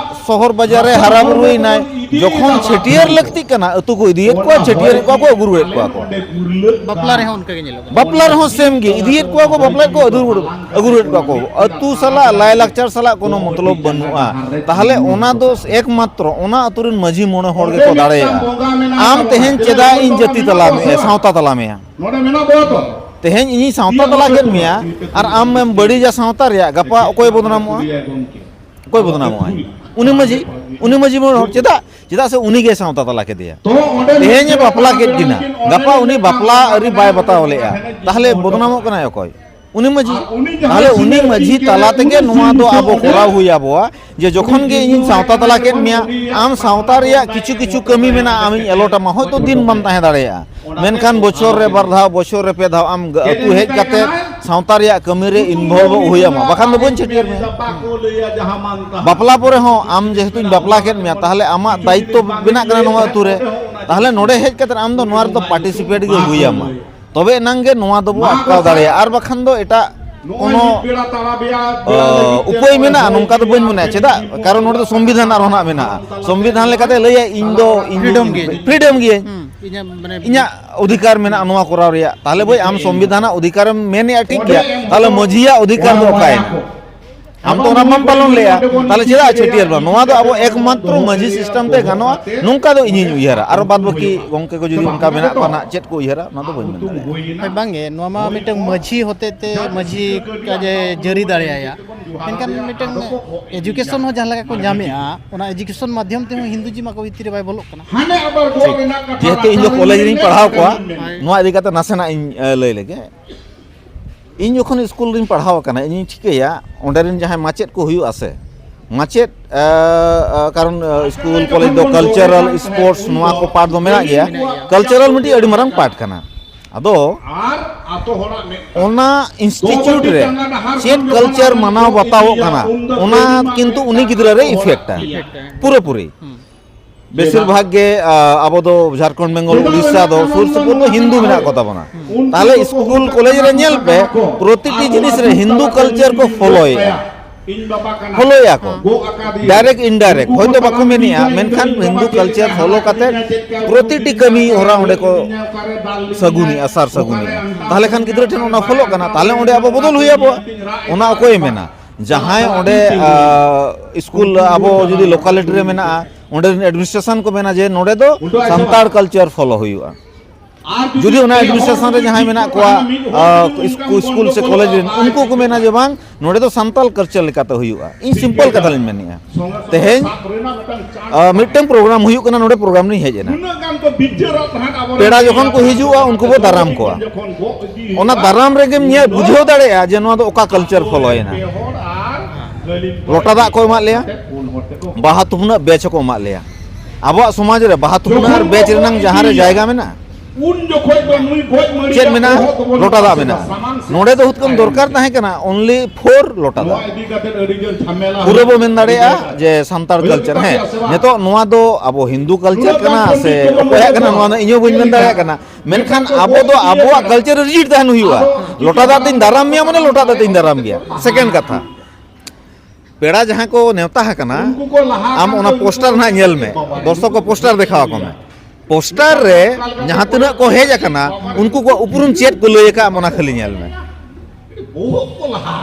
ᱥᱚᱦᱚᱨ ᱵᱟᱡᱟᱨ ᱨᱮ ᱦᱟᱨᱟ ᱵᱩᱨᱩᱭᱮᱱᱟᱭ, ᱡᱚᱠᱷᱚᱱ ᱪᱷᱟᱹᱴᱭᱟᱹᱨ ᱞᱟᱹᱠᱛᱤᱜ ᱠᱟᱱᱟ, ᱟᱹᱛᱩ ᱠᱚ ᱤᱫᱤᱭᱮᱫ ᱠᱚᱣᱟ, ᱪᱷᱟᱹᱴᱭᱟᱹᱨᱮᱫ ᱠᱚᱣᱟ ᱠᱚ, ᱟᱹᱜᱩ ᱨᱩᱣᱟᱹᱲᱮᱫ ᱠᱚᱣᱟ ᱠᱚ᱾ ᱵᱟᱯᱞᱟ ᱨᱮᱦᱚᱸ ᱚᱱᱠᱟ ᱜᱮ ᱧᱮᱞᱚᱜ ᱠᱟᱱᱟ᱾ ᱵᱟᱯᱞᱟ ᱨᱮᱦᱚᱸ same ᱜᱮ, ᱤᱫᱤᱭᱮᱫ ᱠᱚᱣᱟ ᱠᱚ, ᱵᱟᱯᱞᱟᱭᱮᱫ ᱠᱚᱣᱟ, ᱟᱹᱜᱩ ᱨᱩᱣᱟᱹᱲ, ᱟᱹᱜᱩ ᱨᱩᱣᱟᱹᱲᱮᱫ ᱠᱚᱣᱟ ᱠᱚ᱾ ᱟᱹᱛᱩ ᱥᱟᱞᱟᱜ ᱞᱟᱭᱼᱞᱟᱠᱪᱟᱨ ᱥᱟᱞᱟᱜ ᱠᱳᱱᱳ ᱢᱚᱛᱞᱚᱵ ᱵᱟᱹᱱᱩᱜᱼᱟ᱾ ᱛᱟᱦᱚᱞᱮ ᱚᱱᱟ ᱫᱚ ᱮᱠᱢᱟᱛᱨᱚ ᱚᱱᱟ ᱟᱹᱛᱩ ᱨᱮᱱ ᱢᱟᱹᱡᱷᱤ ᱢᱚᱬᱮ ᱦᱚᱲ ᱜᱮᱠᱚ ᱫᱟᱲᱮᱭᱟᱜᱼᱟ᱾ ᱟᱢ ᱛᱮᱦᱮᱧ ᱪᱮᱫᱟᱜ ᱤᱧ ᱡᱟᱹᱛᱤ ᱛᱟᱞᱟ ᱢᱮᱭᱟ, ᱥᱟᱶᱛᱟ ᱛᱟᱞᱟ ᱢᱮᱭᱟ? ᱱᱚᱰᱮ ᱢᱮᱱᱟᱜ ᱵᱚᱱᱟ ᱛᱚ? ᱛᱮᱦᱮᱧ ᱤᱧᱤᱧ ᱥᱟᱶᱛᱟ ᱛᱟᱞᱟ ᱠᱮᱫ ᱢᱮᱭᱟ, ᱟᱨ ᱟᱢᱮᱢ ᱵᱟᱹᱲᱤᱡᱟ ᱥᱟᱶᱛᱟ ᱨᱮᱭᱟᱜ, ᱜᱟᱯᱟ ᱚᱠᱚᱭ ᱵᱚᱫᱱᱟᱢᱚᱜᱼᱟ? ᱚᱠᱚᱭ ᱵᱚᱫᱱᱟᱢᱚᱜᱼᱟᱭ? ᱩᱱᱤ ᱢᱟᱹᱡᱷᱤ, ᱩᱱᱤ ᱢᱟᱹᱡᱷᱤ ᱢᱚᱬᱮ ᱦᱚᱲ᱾ ᱪᱮᱫᱟᱜ? ᱪᱮᱫᱟᱜ ᱥᱮ ᱩᱱᱤ ᱜᱮ ᱥᱟᱶᱛᱟ ᱛᱟᱞᱟ ᱠᱮᱫᱮᱭᱟ᱾ ᱛᱮᱦᱮᱧᱮ ᱵᱟᱯᱞᱟ ᱠᱮᱫ ᱠᱤᱱᱟ, ᱜᱟᱯᱟ ᱩᱱᱤ ᱵᱟᱯᱞᱟ ᱟᱹᱨᱤ ᱵᱟᱭ ᱵᱟᱛᱟᱣ ᱞᱮᱫᱼᱟ, ᱛᱟᱦᱚᱞᱮ ᱵᱚᱫᱱᱟᱢᱚᱜ ᱠᱟᱱᱟᱭ ᱚᱠᱚᱭ? ᱩᱱᱤ ᱢᱟᱹᱡᱷᱤ᱾ ᱛᱟᱦᱚᱞᱮ ᱩᱱᱤ ᱢᱟᱹᱡᱷᱤ ᱛᱟᱞᱟ ᱛᱮᱜᱮ ᱱᱚᱣᱟ ᱫᱚ ᱟᱵᱚ ᱠᱚᱨᱟᱣ ᱦᱩᱭ ᱟᱵᱚᱣᱟ, ᱡᱮ ᱡᱚᱠᱷᱚᱱ ᱜᱮ ᱤᱧᱤᱧ ᱥᱟᱶᱛᱟ ᱛᱟᱞᱟ ᱠᱮᱫ ᱢᱮᱭᱟ, ᱟᱢ ᱥᱟᱶᱛᱟ ᱨᱮᱭᱟᱜ ᱠᱤᱪᱷᱩ ᱠᱤᱪᱷᱩ ᱠᱟᱹᱢᱤ ᱢᱮᱱᱟᱜᱼᱟ, ᱟᱢᱤᱧ ᱮᱞᱚᱴ ᱟᱢᱟ, ᱦᱚᱭᱛᱳ ᱫᱤᱱ ᱵᱟᱢ ᱛᱟᱦᱮᱸ ᱫᱟᱲᱮᱭᱟᱜᱼᱟ, ᱢᱮᱱᱠᱷᱟᱱ ᱵᱚᱪᱷᱚᱨ ᱨᱮ ᱵᱟᱨ ᱫᱷᱟᱣ, ᱵᱚᱪᱷᱚᱨ ᱨᱮ ᱯᱮ ᱫᱷᱟᱣ ᱟᱢ ᱟᱹᱛᱩ ᱦᱮᱡ ᱠᱟᱛᱮ ᱥᱟᱶᱛᱟ ᱨᱮᱭᱟᱜ ᱠᱟᱹᱢᱤ ᱨᱮ ᱤᱱᱵᱷᱚᱞᱵᱷᱚᱜ ᱦᱩᱭ ᱟᱢᱟ, ᱵᱟᱠᱷᱟᱱ ᱫᱚ ᱵᱟᱹᱧ ᱪᱷᱟᱹᱴᱭᱟᱹᱨ ᱢᱮᱭᱟ᱾ ᱵᱟᱯᱞᱟ ᱯᱚᱨᱮ ᱦᱚᱸ ᱟᱢ ᱡᱮᱦᱮᱛᱩᱧ ᱵᱟᱯᱞᱟ ᱠᱮᱫ ᱢᱮᱭᱟ, ᱛᱟᱦᱚᱞᱮ ᱟᱢᱟᱜ ᱫᱟᱭᱤᱛᱛᱚ ᱵᱮᱱᱟᱜ ᱠᱟᱱᱟ ᱱᱚᱣᱟ ᱟᱹᱛᱩ ᱨᱮ, ᱛᱟᱦᱚᱞᱮ ᱱᱚᱰᱮ ᱦᱮᱡ ᱠᱟᱛᱮ ᱟᱢ ᱫᱚ ᱱᱚᱣᱟ ᱨᱮᱫᱚ ᱯᱟᱨᱴᱤᱥᱤᱯᱮᱴ ᱜᱮ ᱦᱩᱭ ᱟᱢᱟ, ᱛᱚᱵᱮ ᱮᱱᱟᱝ ᱜᱮ ᱱᱚᱣᱟ ᱫᱚᱵᱚ ᱟᱴᱠᱟᱣ ᱫᱟᱲᱮᱭᱟᱜᱼᱟ᱾ ᱟᱨ ᱵᱟᱠᱷᱟᱱ ᱫᱚ ᱮᱴᱟᱜ ᱠᱳᱱᱳ, ᱚ, ᱩᱯᱟᱹᱭ ᱢᱮᱱᱟᱜᱼᱟ ᱱᱚᱝᱠᱟ ᱫᱚ ᱵᱟᱹᱧ ᱢᱚᱱᱮᱭᱟ᱾ ᱪᱮᱫᱟᱜ? ᱠᱟᱨᱚᱱ ᱱᱚᱰᱮ ᱫᱚ ᱥᱚᱝᱵᱤᱫᱷᱟᱱ ᱟᱨᱦᱚᱸ ᱱᱟᱜ ᱢᱮᱱᱟᱜᱼᱟ᱾ ᱥᱚᱝᱵᱤᱫᱷᱟᱱ ᱞᱮᱠᱟᱛᱮ ᱞᱟᱹᱭᱟ ᱤᱧ ᱫᱚ ᱤᱧ ᱯᱷᱨᱤᱰᱚᱢ ᱜᱤᱭᱟᱹᱧ᱾ ᱯᱷᱨᱤᱰᱚᱢ ᱜᱤᱭᱟᱹᱧ᱾ ᱦᱩᱸ, ᱤᱧᱟᱹᱜ ᱢᱟᱱᱮ ᱤᱧᱟᱹᱜ ᱚᱫᱷᱤᱠᱟᱨ ᱢᱮᱱᱟᱜᱼᱟ ᱱᱚᱣᱟ ᱠᱚᱨᱟᱣ ᱨᱮᱭᱟᱜ᱾ ᱛᱟᱦᱚᱞᱮ ᱵᱷᱟᱹᱭ ᱟᱢ ᱥᱚᱝᱵᱤᱫᱷᱟᱱᱟᱜ ᱚᱫᱷᱤᱠᱟᱨᱮᱢ ᱢᱮᱱᱮᱫᱼᱟ ᱴᱷᱤᱠ ᱜᱮᱭᱟ, ᱛᱟᱦᱚᱞᱮ ᱢᱟᱹᱡᱷᱤᱭᱟᱜ ᱚᱫᱷᱤᱠᱟᱨ ᱫᱚ ᱚᱠᱟᱭᱮᱱᱟ? ᱟᱢ ᱛᱚ ᱚᱱᱟ ᱵᱟᱢ ᱯᱟᱞᱚᱱ ᱞᱮᱜᱼᱟ, ᱛᱟᱦᱚᱞᱮ ᱪᱮᱫᱟᱜ ᱪᱷᱟᱹᱴᱭᱟᱹᱨ ᱵᱟᱝ? ᱱᱚᱣᱟ ᱫᱚ ᱟᱵᱚ ᱮᱠᱢᱟᱛᱨᱚ ᱢᱟᱹᱡᱷᱤ ᱥᱤᱥᱴᱮᱢ ᱛᱮ ᱜᱟᱱᱚᱜᱼᱟ, ᱱᱚᱝᱠᱟ ᱫᱚ ᱤᱧᱤᱧ ᱩᱭᱦᱟᱹᱨᱟ᱾ ᱟᱨᱚ ᱵᱟᱫ ᱵᱟᱹᱠᱤ ᱜᱚᱝᱠᱮ ᱠᱚ ᱡᱩᱫᱤ ᱚᱱᱠᱟ ᱢᱮᱱᱟᱜ ᱠᱚᱣᱟ ᱱᱟᱜ, ᱪᱮᱫ ᱠᱚ ᱩᱭᱦᱟᱹᱨᱟ, ᱚᱱᱟ ᱫᱚ ᱵᱟᱹᱧ ᱢᱮᱱ ᱫᱟᱲᱮᱭᱟᱜᱼᱟ᱾ ᱦᱳᱭ, ᱵᱟᱝᱜᱮ, ᱱᱚᱣᱟ ᱢᱟ ᱢᱤᱫᱴᱟᱝ ᱢᱟᱹᱡᱷᱤ ᱦᱚᱛᱮ ᱛᱮ ᱢᱟᱹᱡᱷᱤ ᱠᱟᱡᱮ ᱡᱟᱹᱨᱤ ᱫᱟᱲᱮᱭᱟᱭᱟ, ᱢᱮᱱᱠᱷᱟᱱ ᱢᱤᱫᱴᱟᱝ ᱮᱡᱩᱠᱮᱥᱚᱱ ᱦᱚᱸ ᱡᱟᱦᱟᱸ ᱞᱮᱠᱟ ᱠᱚ ᱧᱟᱢᱮᱜᱼᱟ, ᱚᱱᱟ ᱮᱡᱩᱠᱮᱥᱚᱱ ᱢᱟᱫᱽᱫᱷᱚᱢ ᱛᱮᱦᱚᱸ ᱦᱤᱱᱫᱩᱡᱤᱢ ᱟᱠᱚ ᱵᱷᱤᱛᱤᱨ ᱨᱮ ᱵᱟᱭ ᱵᱚᱞᱚᱜ ᱠᱟᱱᱟ᱾ ᱴᱷᱤᱠ᱾ ᱡᱮᱦᱮᱛᱩ ᱤᱧ ᱫᱚ ᱠᱚᱞᱮᱡᱽ ᱨᱤᱧ ᱯᱟᱲᱦᱟᱣ ᱠᱚᱣᱟ, ᱦᱳᱭ᱾ ᱱᱚᱣᱟ ᱤᱫᱤ ᱠᱟᱛᱮ ᱱᱟᱥᱮᱱᱟᱜ ᱤᱧ, ᱮ, ᱞᱟᱹᱭ ᱞᱮᱜᱮ᱾ ᱤᱧ ᱡᱚᱠᱷᱚᱱ ᱥᱠᱩᱞ ᱨᱤᱧ ᱯᱟᱲᱦᱟᱣ ᱟᱠᱟᱱᱟ, ᱤᱧᱤᱧ ᱴᱷᱤᱠᱟᱹᱭᱟ ᱚᱸᱰᱮ ᱨᱮᱱ ᱡᱟᱦᱟᱸᱭ ᱢᱟᱪᱮᱫ ᱠᱚ ᱦᱩᱭᱩᱜᱼᱟ ᱥᱮ, ᱢᱟᱪᱮᱫ, ᱮ, ᱮ, ᱠᱟᱨᱚᱱ, ᱮ, ᱥᱠᱩᱞ ᱠᱚᱞᱮᱡᱽ ᱫᱚ ᱠᱟᱞᱪᱟᱨᱟᱞ, ᱥᱯᱳᱨᱴᱥ, ᱱᱚᱣᱟ ᱠᱚ ᱯᱟᱨᱴ ᱫᱚ ᱢᱮᱱᱟᱜ ᱜᱮᱭᱟ᱾ ᱠᱟᱞᱪᱟᱨᱟᱞ ᱢᱤᱫᱴᱤᱡ ᱟᱹᱰᱤ ᱢᱟᱨᱟᱝ ᱯᱟᱨᱴ ᱠᱟᱱᱟ᱾ ᱟᱫᱚ ᱚᱱᱟ ᱤᱱᱥᱴᱤᱴᱤᱭᱩᱴ ᱨᱮ ᱪᱮᱫ ᱠᱟᱞᱪᱟᱨ ᱢᱟᱱᱟᱣ ᱵᱟᱛᱟᱣᱚᱜ ᱠᱟᱱᱟ, ᱚᱱᱟ ᱠᱤᱱᱛᱩ ᱩᱱᱤ ᱜᱤᱫᱽᱨᱟᱹ ᱨᱮ ᱤᱯᱷᱮᱠᱴᱟ ᱯᱩᱨᱟᱹᱯᱩᱨᱤ᱾ ᱵᱮᱥᱤᱨ ᱵᱷᱟᱜᱽ ᱜᱮ, ᱟ, ᱟᱵᱚ ᱫᱚ ᱡᱷᱟᱲᱠᱷᱚᱸᱰ, ᱵᱮᱝᱜᱚᱞ, ᱩᱲᱤᱥᱥᱟ ᱫᱚ ᱥᱩᱨ ᱥᱩᱯᱩᱨ ᱫᱚ ᱦᱤᱱᱫᱩ ᱢᱮᱱᱟᱜ ᱠᱚ ᱛᱟᱵᱚᱱᱟ᱾ ᱛᱟᱦᱚᱞᱮ ᱥᱠᱩᱞ ᱠᱚᱞᱮᱡᱽ ᱨᱮ ᱧᱮᱞ ᱯᱮ, ᱯᱨᱚᱛᱤᱴᱤ ᱡᱤᱱᱤᱥ ᱨᱮ ᱦᱤᱱᱫᱩ ᱠᱟᱞᱪᱟᱨ ᱠᱚ ᱯᱷᱚᱞᱳᱭᱮᱫᱼᱟ᱾ ᱯᱷᱚᱞᱳᱭᱟ ᱠᱚ᱾ ᱰᱟᱭᱨᱮᱠᱴ ᱤᱱᱰᱟᱭᱨᱮᱠᱴ ᱦᱚᱭᱛᱳ ᱵᱟᱠᱚ ᱢᱮᱱᱮᱜᱼᱟ, ᱢᱮᱱᱠᱷᱟᱱ ᱦᱤᱱᱫᱩ ᱠᱟᱞᱪᱟᱨ ᱯᱷᱚᱞᱳ ᱠᱟᱛᱮ ᱯᱨᱚᱛᱤᱴᱤ ᱠᱟᱹᱢᱤ ᱦᱚᱨᱟ ᱚᱸᱰᱮ ᱠᱚ ᱥᱟᱹᱜᱩᱱᱮᱜᱼᱟ, ᱥᱟᱨ ᱥᱟᱹᱜᱩᱱᱮᱜᱼᱟ᱾ ᱛᱟᱦᱚᱞᱮ ᱠᱷᱟᱱ ᱜᱤᱫᱽᱨᱟᱹ ᱴᱷᱮᱱ ᱚᱱᱟ ᱯᱷᱚᱞᱚᱜ ᱠᱟᱱᱟ, ᱛᱟᱦᱚᱞᱮ ᱚᱸᱰᱮ ᱟᱵᱚ ᱵᱚᱫᱚᱞ ᱦᱩᱭ ᱟᱵᱚᱣᱟ᱾ ᱚᱱᱟ ᱚᱠᱚᱭᱮ ᱢᱮᱱᱟ? ᱡᱟᱦᱟᱸᱭ ᱚᱸᱰᱮ, ᱟ, ᱥᱠᱩᱞ ᱟᱵᱚ ᱡᱩᱫᱤ ᱞᱳᱠᱟᱞᱤᱴᱤ ᱨᱮ ᱢᱮᱱᱟᱜᱼᱟ, ᱚᱸᱰᱮ ᱨᱮᱱ ᱮᱰᱢᱤᱱᱤᱥᱴᱨᱮᱥᱚᱱ ᱠᱚ ᱢᱮᱱᱟ ᱡᱮ ᱱᱚᱰᱮ ᱫᱚ ᱥᱟᱱᱛᱟᱲ ᱠᱟᱞᱪᱟᱨ ᱯᱷᱚᱞᱳ ᱦᱩᱭᱩᱜᱼᱟ᱾ ᱡᱩᱫᱤ ᱚᱱᱟ ᱮᱰᱢᱤᱱᱤᱥᱴᱨᱮᱥᱚᱱ ᱨᱮ ᱡᱟᱦᱟᱸᱭ ᱢᱮᱱᱟᱜ ᱠᱚᱣᱟ, ᱟ, ᱤᱥᱠᱩ-, ᱥᱠᱩᱞ ᱥᱮ ᱠᱚᱞᱮᱡᱽ ᱨᱮᱱ, ᱩᱱᱠᱩ ᱠᱚ ᱢᱮᱱᱟ ᱡᱮ, "ᱵᱟᱝ, ᱱᱚᱰᱮ ᱫᱚ ᱥᱟᱱᱛᱟᱞ ᱠᱟᱞᱪᱟᱨ ᱞᱮᱠᱟᱛᱮ ᱦᱩᱭᱩᱜᱼᱟ᱾" ᱤᱧ ᱥᱤᱢᱯᱚᱞ ᱠᱟᱛᱷᱟ ᱞᱤᱧ ᱢᱮᱱᱮᱫᱼᱟ, ᱛᱮᱦᱮᱧ, ᱟ, ᱢᱤᱫᱴᱟᱝ ᱯᱨᱳᱜᱨᱟᱢ ᱦᱩᱭᱩᱜ ᱠᱟᱱᱟ, ᱱᱚᱰᱮ ᱯᱨᱳᱜᱨᱟᱢ ᱨᱤᱧ ᱦᱮᱡ ᱮᱱᱟ᱾ ᱯᱮᱲᱟ ᱡᱚᱠᱷᱚᱱ ᱠᱚ ᱦᱤᱡᱩᱜᱼᱟ, ᱩᱱᱠᱩ ᱵᱚ ᱫᱟᱨᱟᱢ ᱠᱚᱣᱟ᱾ ᱚᱱᱟ ᱫᱟᱨᱟᱢ ᱨᱮᱜᱮᱢ ᱧᱮᱞ ᱵᱩᱡᱷᱟᱹᱣ ᱫᱟᱲᱮᱭᱟᱜᱼᱟ ᱡᱮ ᱱᱚᱣᱟ ᱫᱚ ᱚᱠᱟ ᱠᱟᱞᱪᱟᱨ ᱯᱷᱚᱞᱳᱭᱮᱱᱟ᱾ ᱞᱚᱴᱟ ᱫᱟᱜ ᱠᱚ ᱮᱢᱟᱫ ᱞᱮᱭᱟ, ᱵᱟᱦᱟ ᱛᱷᱩᱯᱱᱟᱹᱜ ᱵᱮᱪ ᱦᱚᱸᱠᱚ ᱮᱢᱟᱫ ᱞᱮᱭᱟ᱾ ᱟᱵᱚᱣᱟᱜ ᱥᱚᱢᱟᱡᱽ ᱨᱮ ᱵᱟᱦᱟ ᱛᱷᱩᱯᱱᱟᱹᱜ ᱟᱨ ᱵᱮᱪ ᱨᱮᱱᱟᱝ ᱡᱟᱦᱟᱸ ᱨᱮ ᱡᱟᱭᱜᱟ ᱢᱮᱱᱟᱜᱼᱟ, ᱪᱮᱫ ᱢᱮᱱᱟᱜᱼᱟ? ᱞᱚᱴᱟ ᱫᱟᱜ ᱢᱮᱱᱟᱜᱼᱟ᱾ ᱱᱚᱰᱮ ᱫᱚ ᱦᱩᱛᱠᱟᱹᱢ ᱫᱚᱨᱠᱟᱨ ᱛᱟᱦᱮᱸ ᱠᱟᱱᱟ only for ᱞᱚᱴᱟ ᱫᱟᱜ᱾ ᱯᱩᱨᱟᱹ ᱵᱚ ᱢᱮᱱ ᱫᱟᱲᱮᱭᱟᱜᱼᱟ ᱡᱮ ᱥᱟᱱᱛᱟᱲ ᱠᱟᱞᱪᱟᱨ, ᱦᱮᱸ, ᱱᱤᱛᱚᱜ ᱱᱚᱣᱟ ᱫᱚ ᱟᱵᱚ ᱦᱤᱱᱫᱩ ᱠᱟᱞᱪᱟᱨ ᱠᱟᱱᱟ ᱥᱮ ᱚᱠᱚᱭᱟᱜ ᱠᱟᱱᱟ, ᱱᱚᱣᱟ ᱫᱚ ᱤᱧ ᱦᱚᱸ ᱵᱟᱹᱧ ᱢᱮᱱ ᱫᱟᱲᱮᱭᱟᱜ ᱠᱟᱱᱟ᱾ ᱢᱮᱱᱠᱷᱟᱱ ᱟᱵᱚ ᱫᱚ ᱟᱵᱚᱣᱟᱜ ᱠᱟᱞᱪᱟᱨ ᱨᱮ ᱨᱤᱡᱤᱰ ᱛᱟᱦᱮᱱ ᱦᱩᱭᱩᱜᱼᱟ᱾ ᱞᱚᱴᱟ ᱫᱟᱜ ᱛᱮᱧ ᱫᱟᱨᱟᱢ ᱢᱮᱭᱟ ᱢᱟᱱᱮ ᱞᱚᱴᱟ ᱫᱟᱜ ᱛᱮᱧ ᱫᱟᱨᱟᱢ ᱜᱮᱭᱟ᱾ ᱥᱮᱠᱮᱱᱰ ᱠᱟᱛᱷᱟ, ᱯᱮᱲᱟ ᱡᱟᱦᱟᱸ ᱠᱚ ᱱᱮᱣᱛᱟ ᱟᱠᱟᱱᱟ, ᱟᱢ ᱚᱱᱟ ᱯᱳᱥᱴᱟᱨ ᱱᱟᱦᱟᱜ ᱧᱮᱞ ᱢᱮ, ᱫᱚᱨᱥᱚᱠ ᱠᱚ ᱯᱳᱥᱴᱟᱨ ᱫᱮᱠᱷᱟᱣ ᱟᱠᱚ ᱢᱮ᱾ ᱯᱳᱥᱴᱟᱨ ᱨᱮ ᱡᱟᱦᱟᱸ ᱛᱤᱱᱟᱹᱜ ᱠᱚ ᱦᱮᱡ ᱟᱠᱟᱱᱟ, ᱩᱱᱠᱩ ᱠᱚᱣᱟᱜ ᱩᱯᱨᱩᱢ ᱪᱮᱫ ᱠᱚ ᱞᱟᱹᱭ ᱟᱠᱟᱫ, ᱟᱢ ᱚᱱᱟ ᱠᱷᱟᱹᱞᱤ ᱧᱮᱞ ᱢᱮ᱾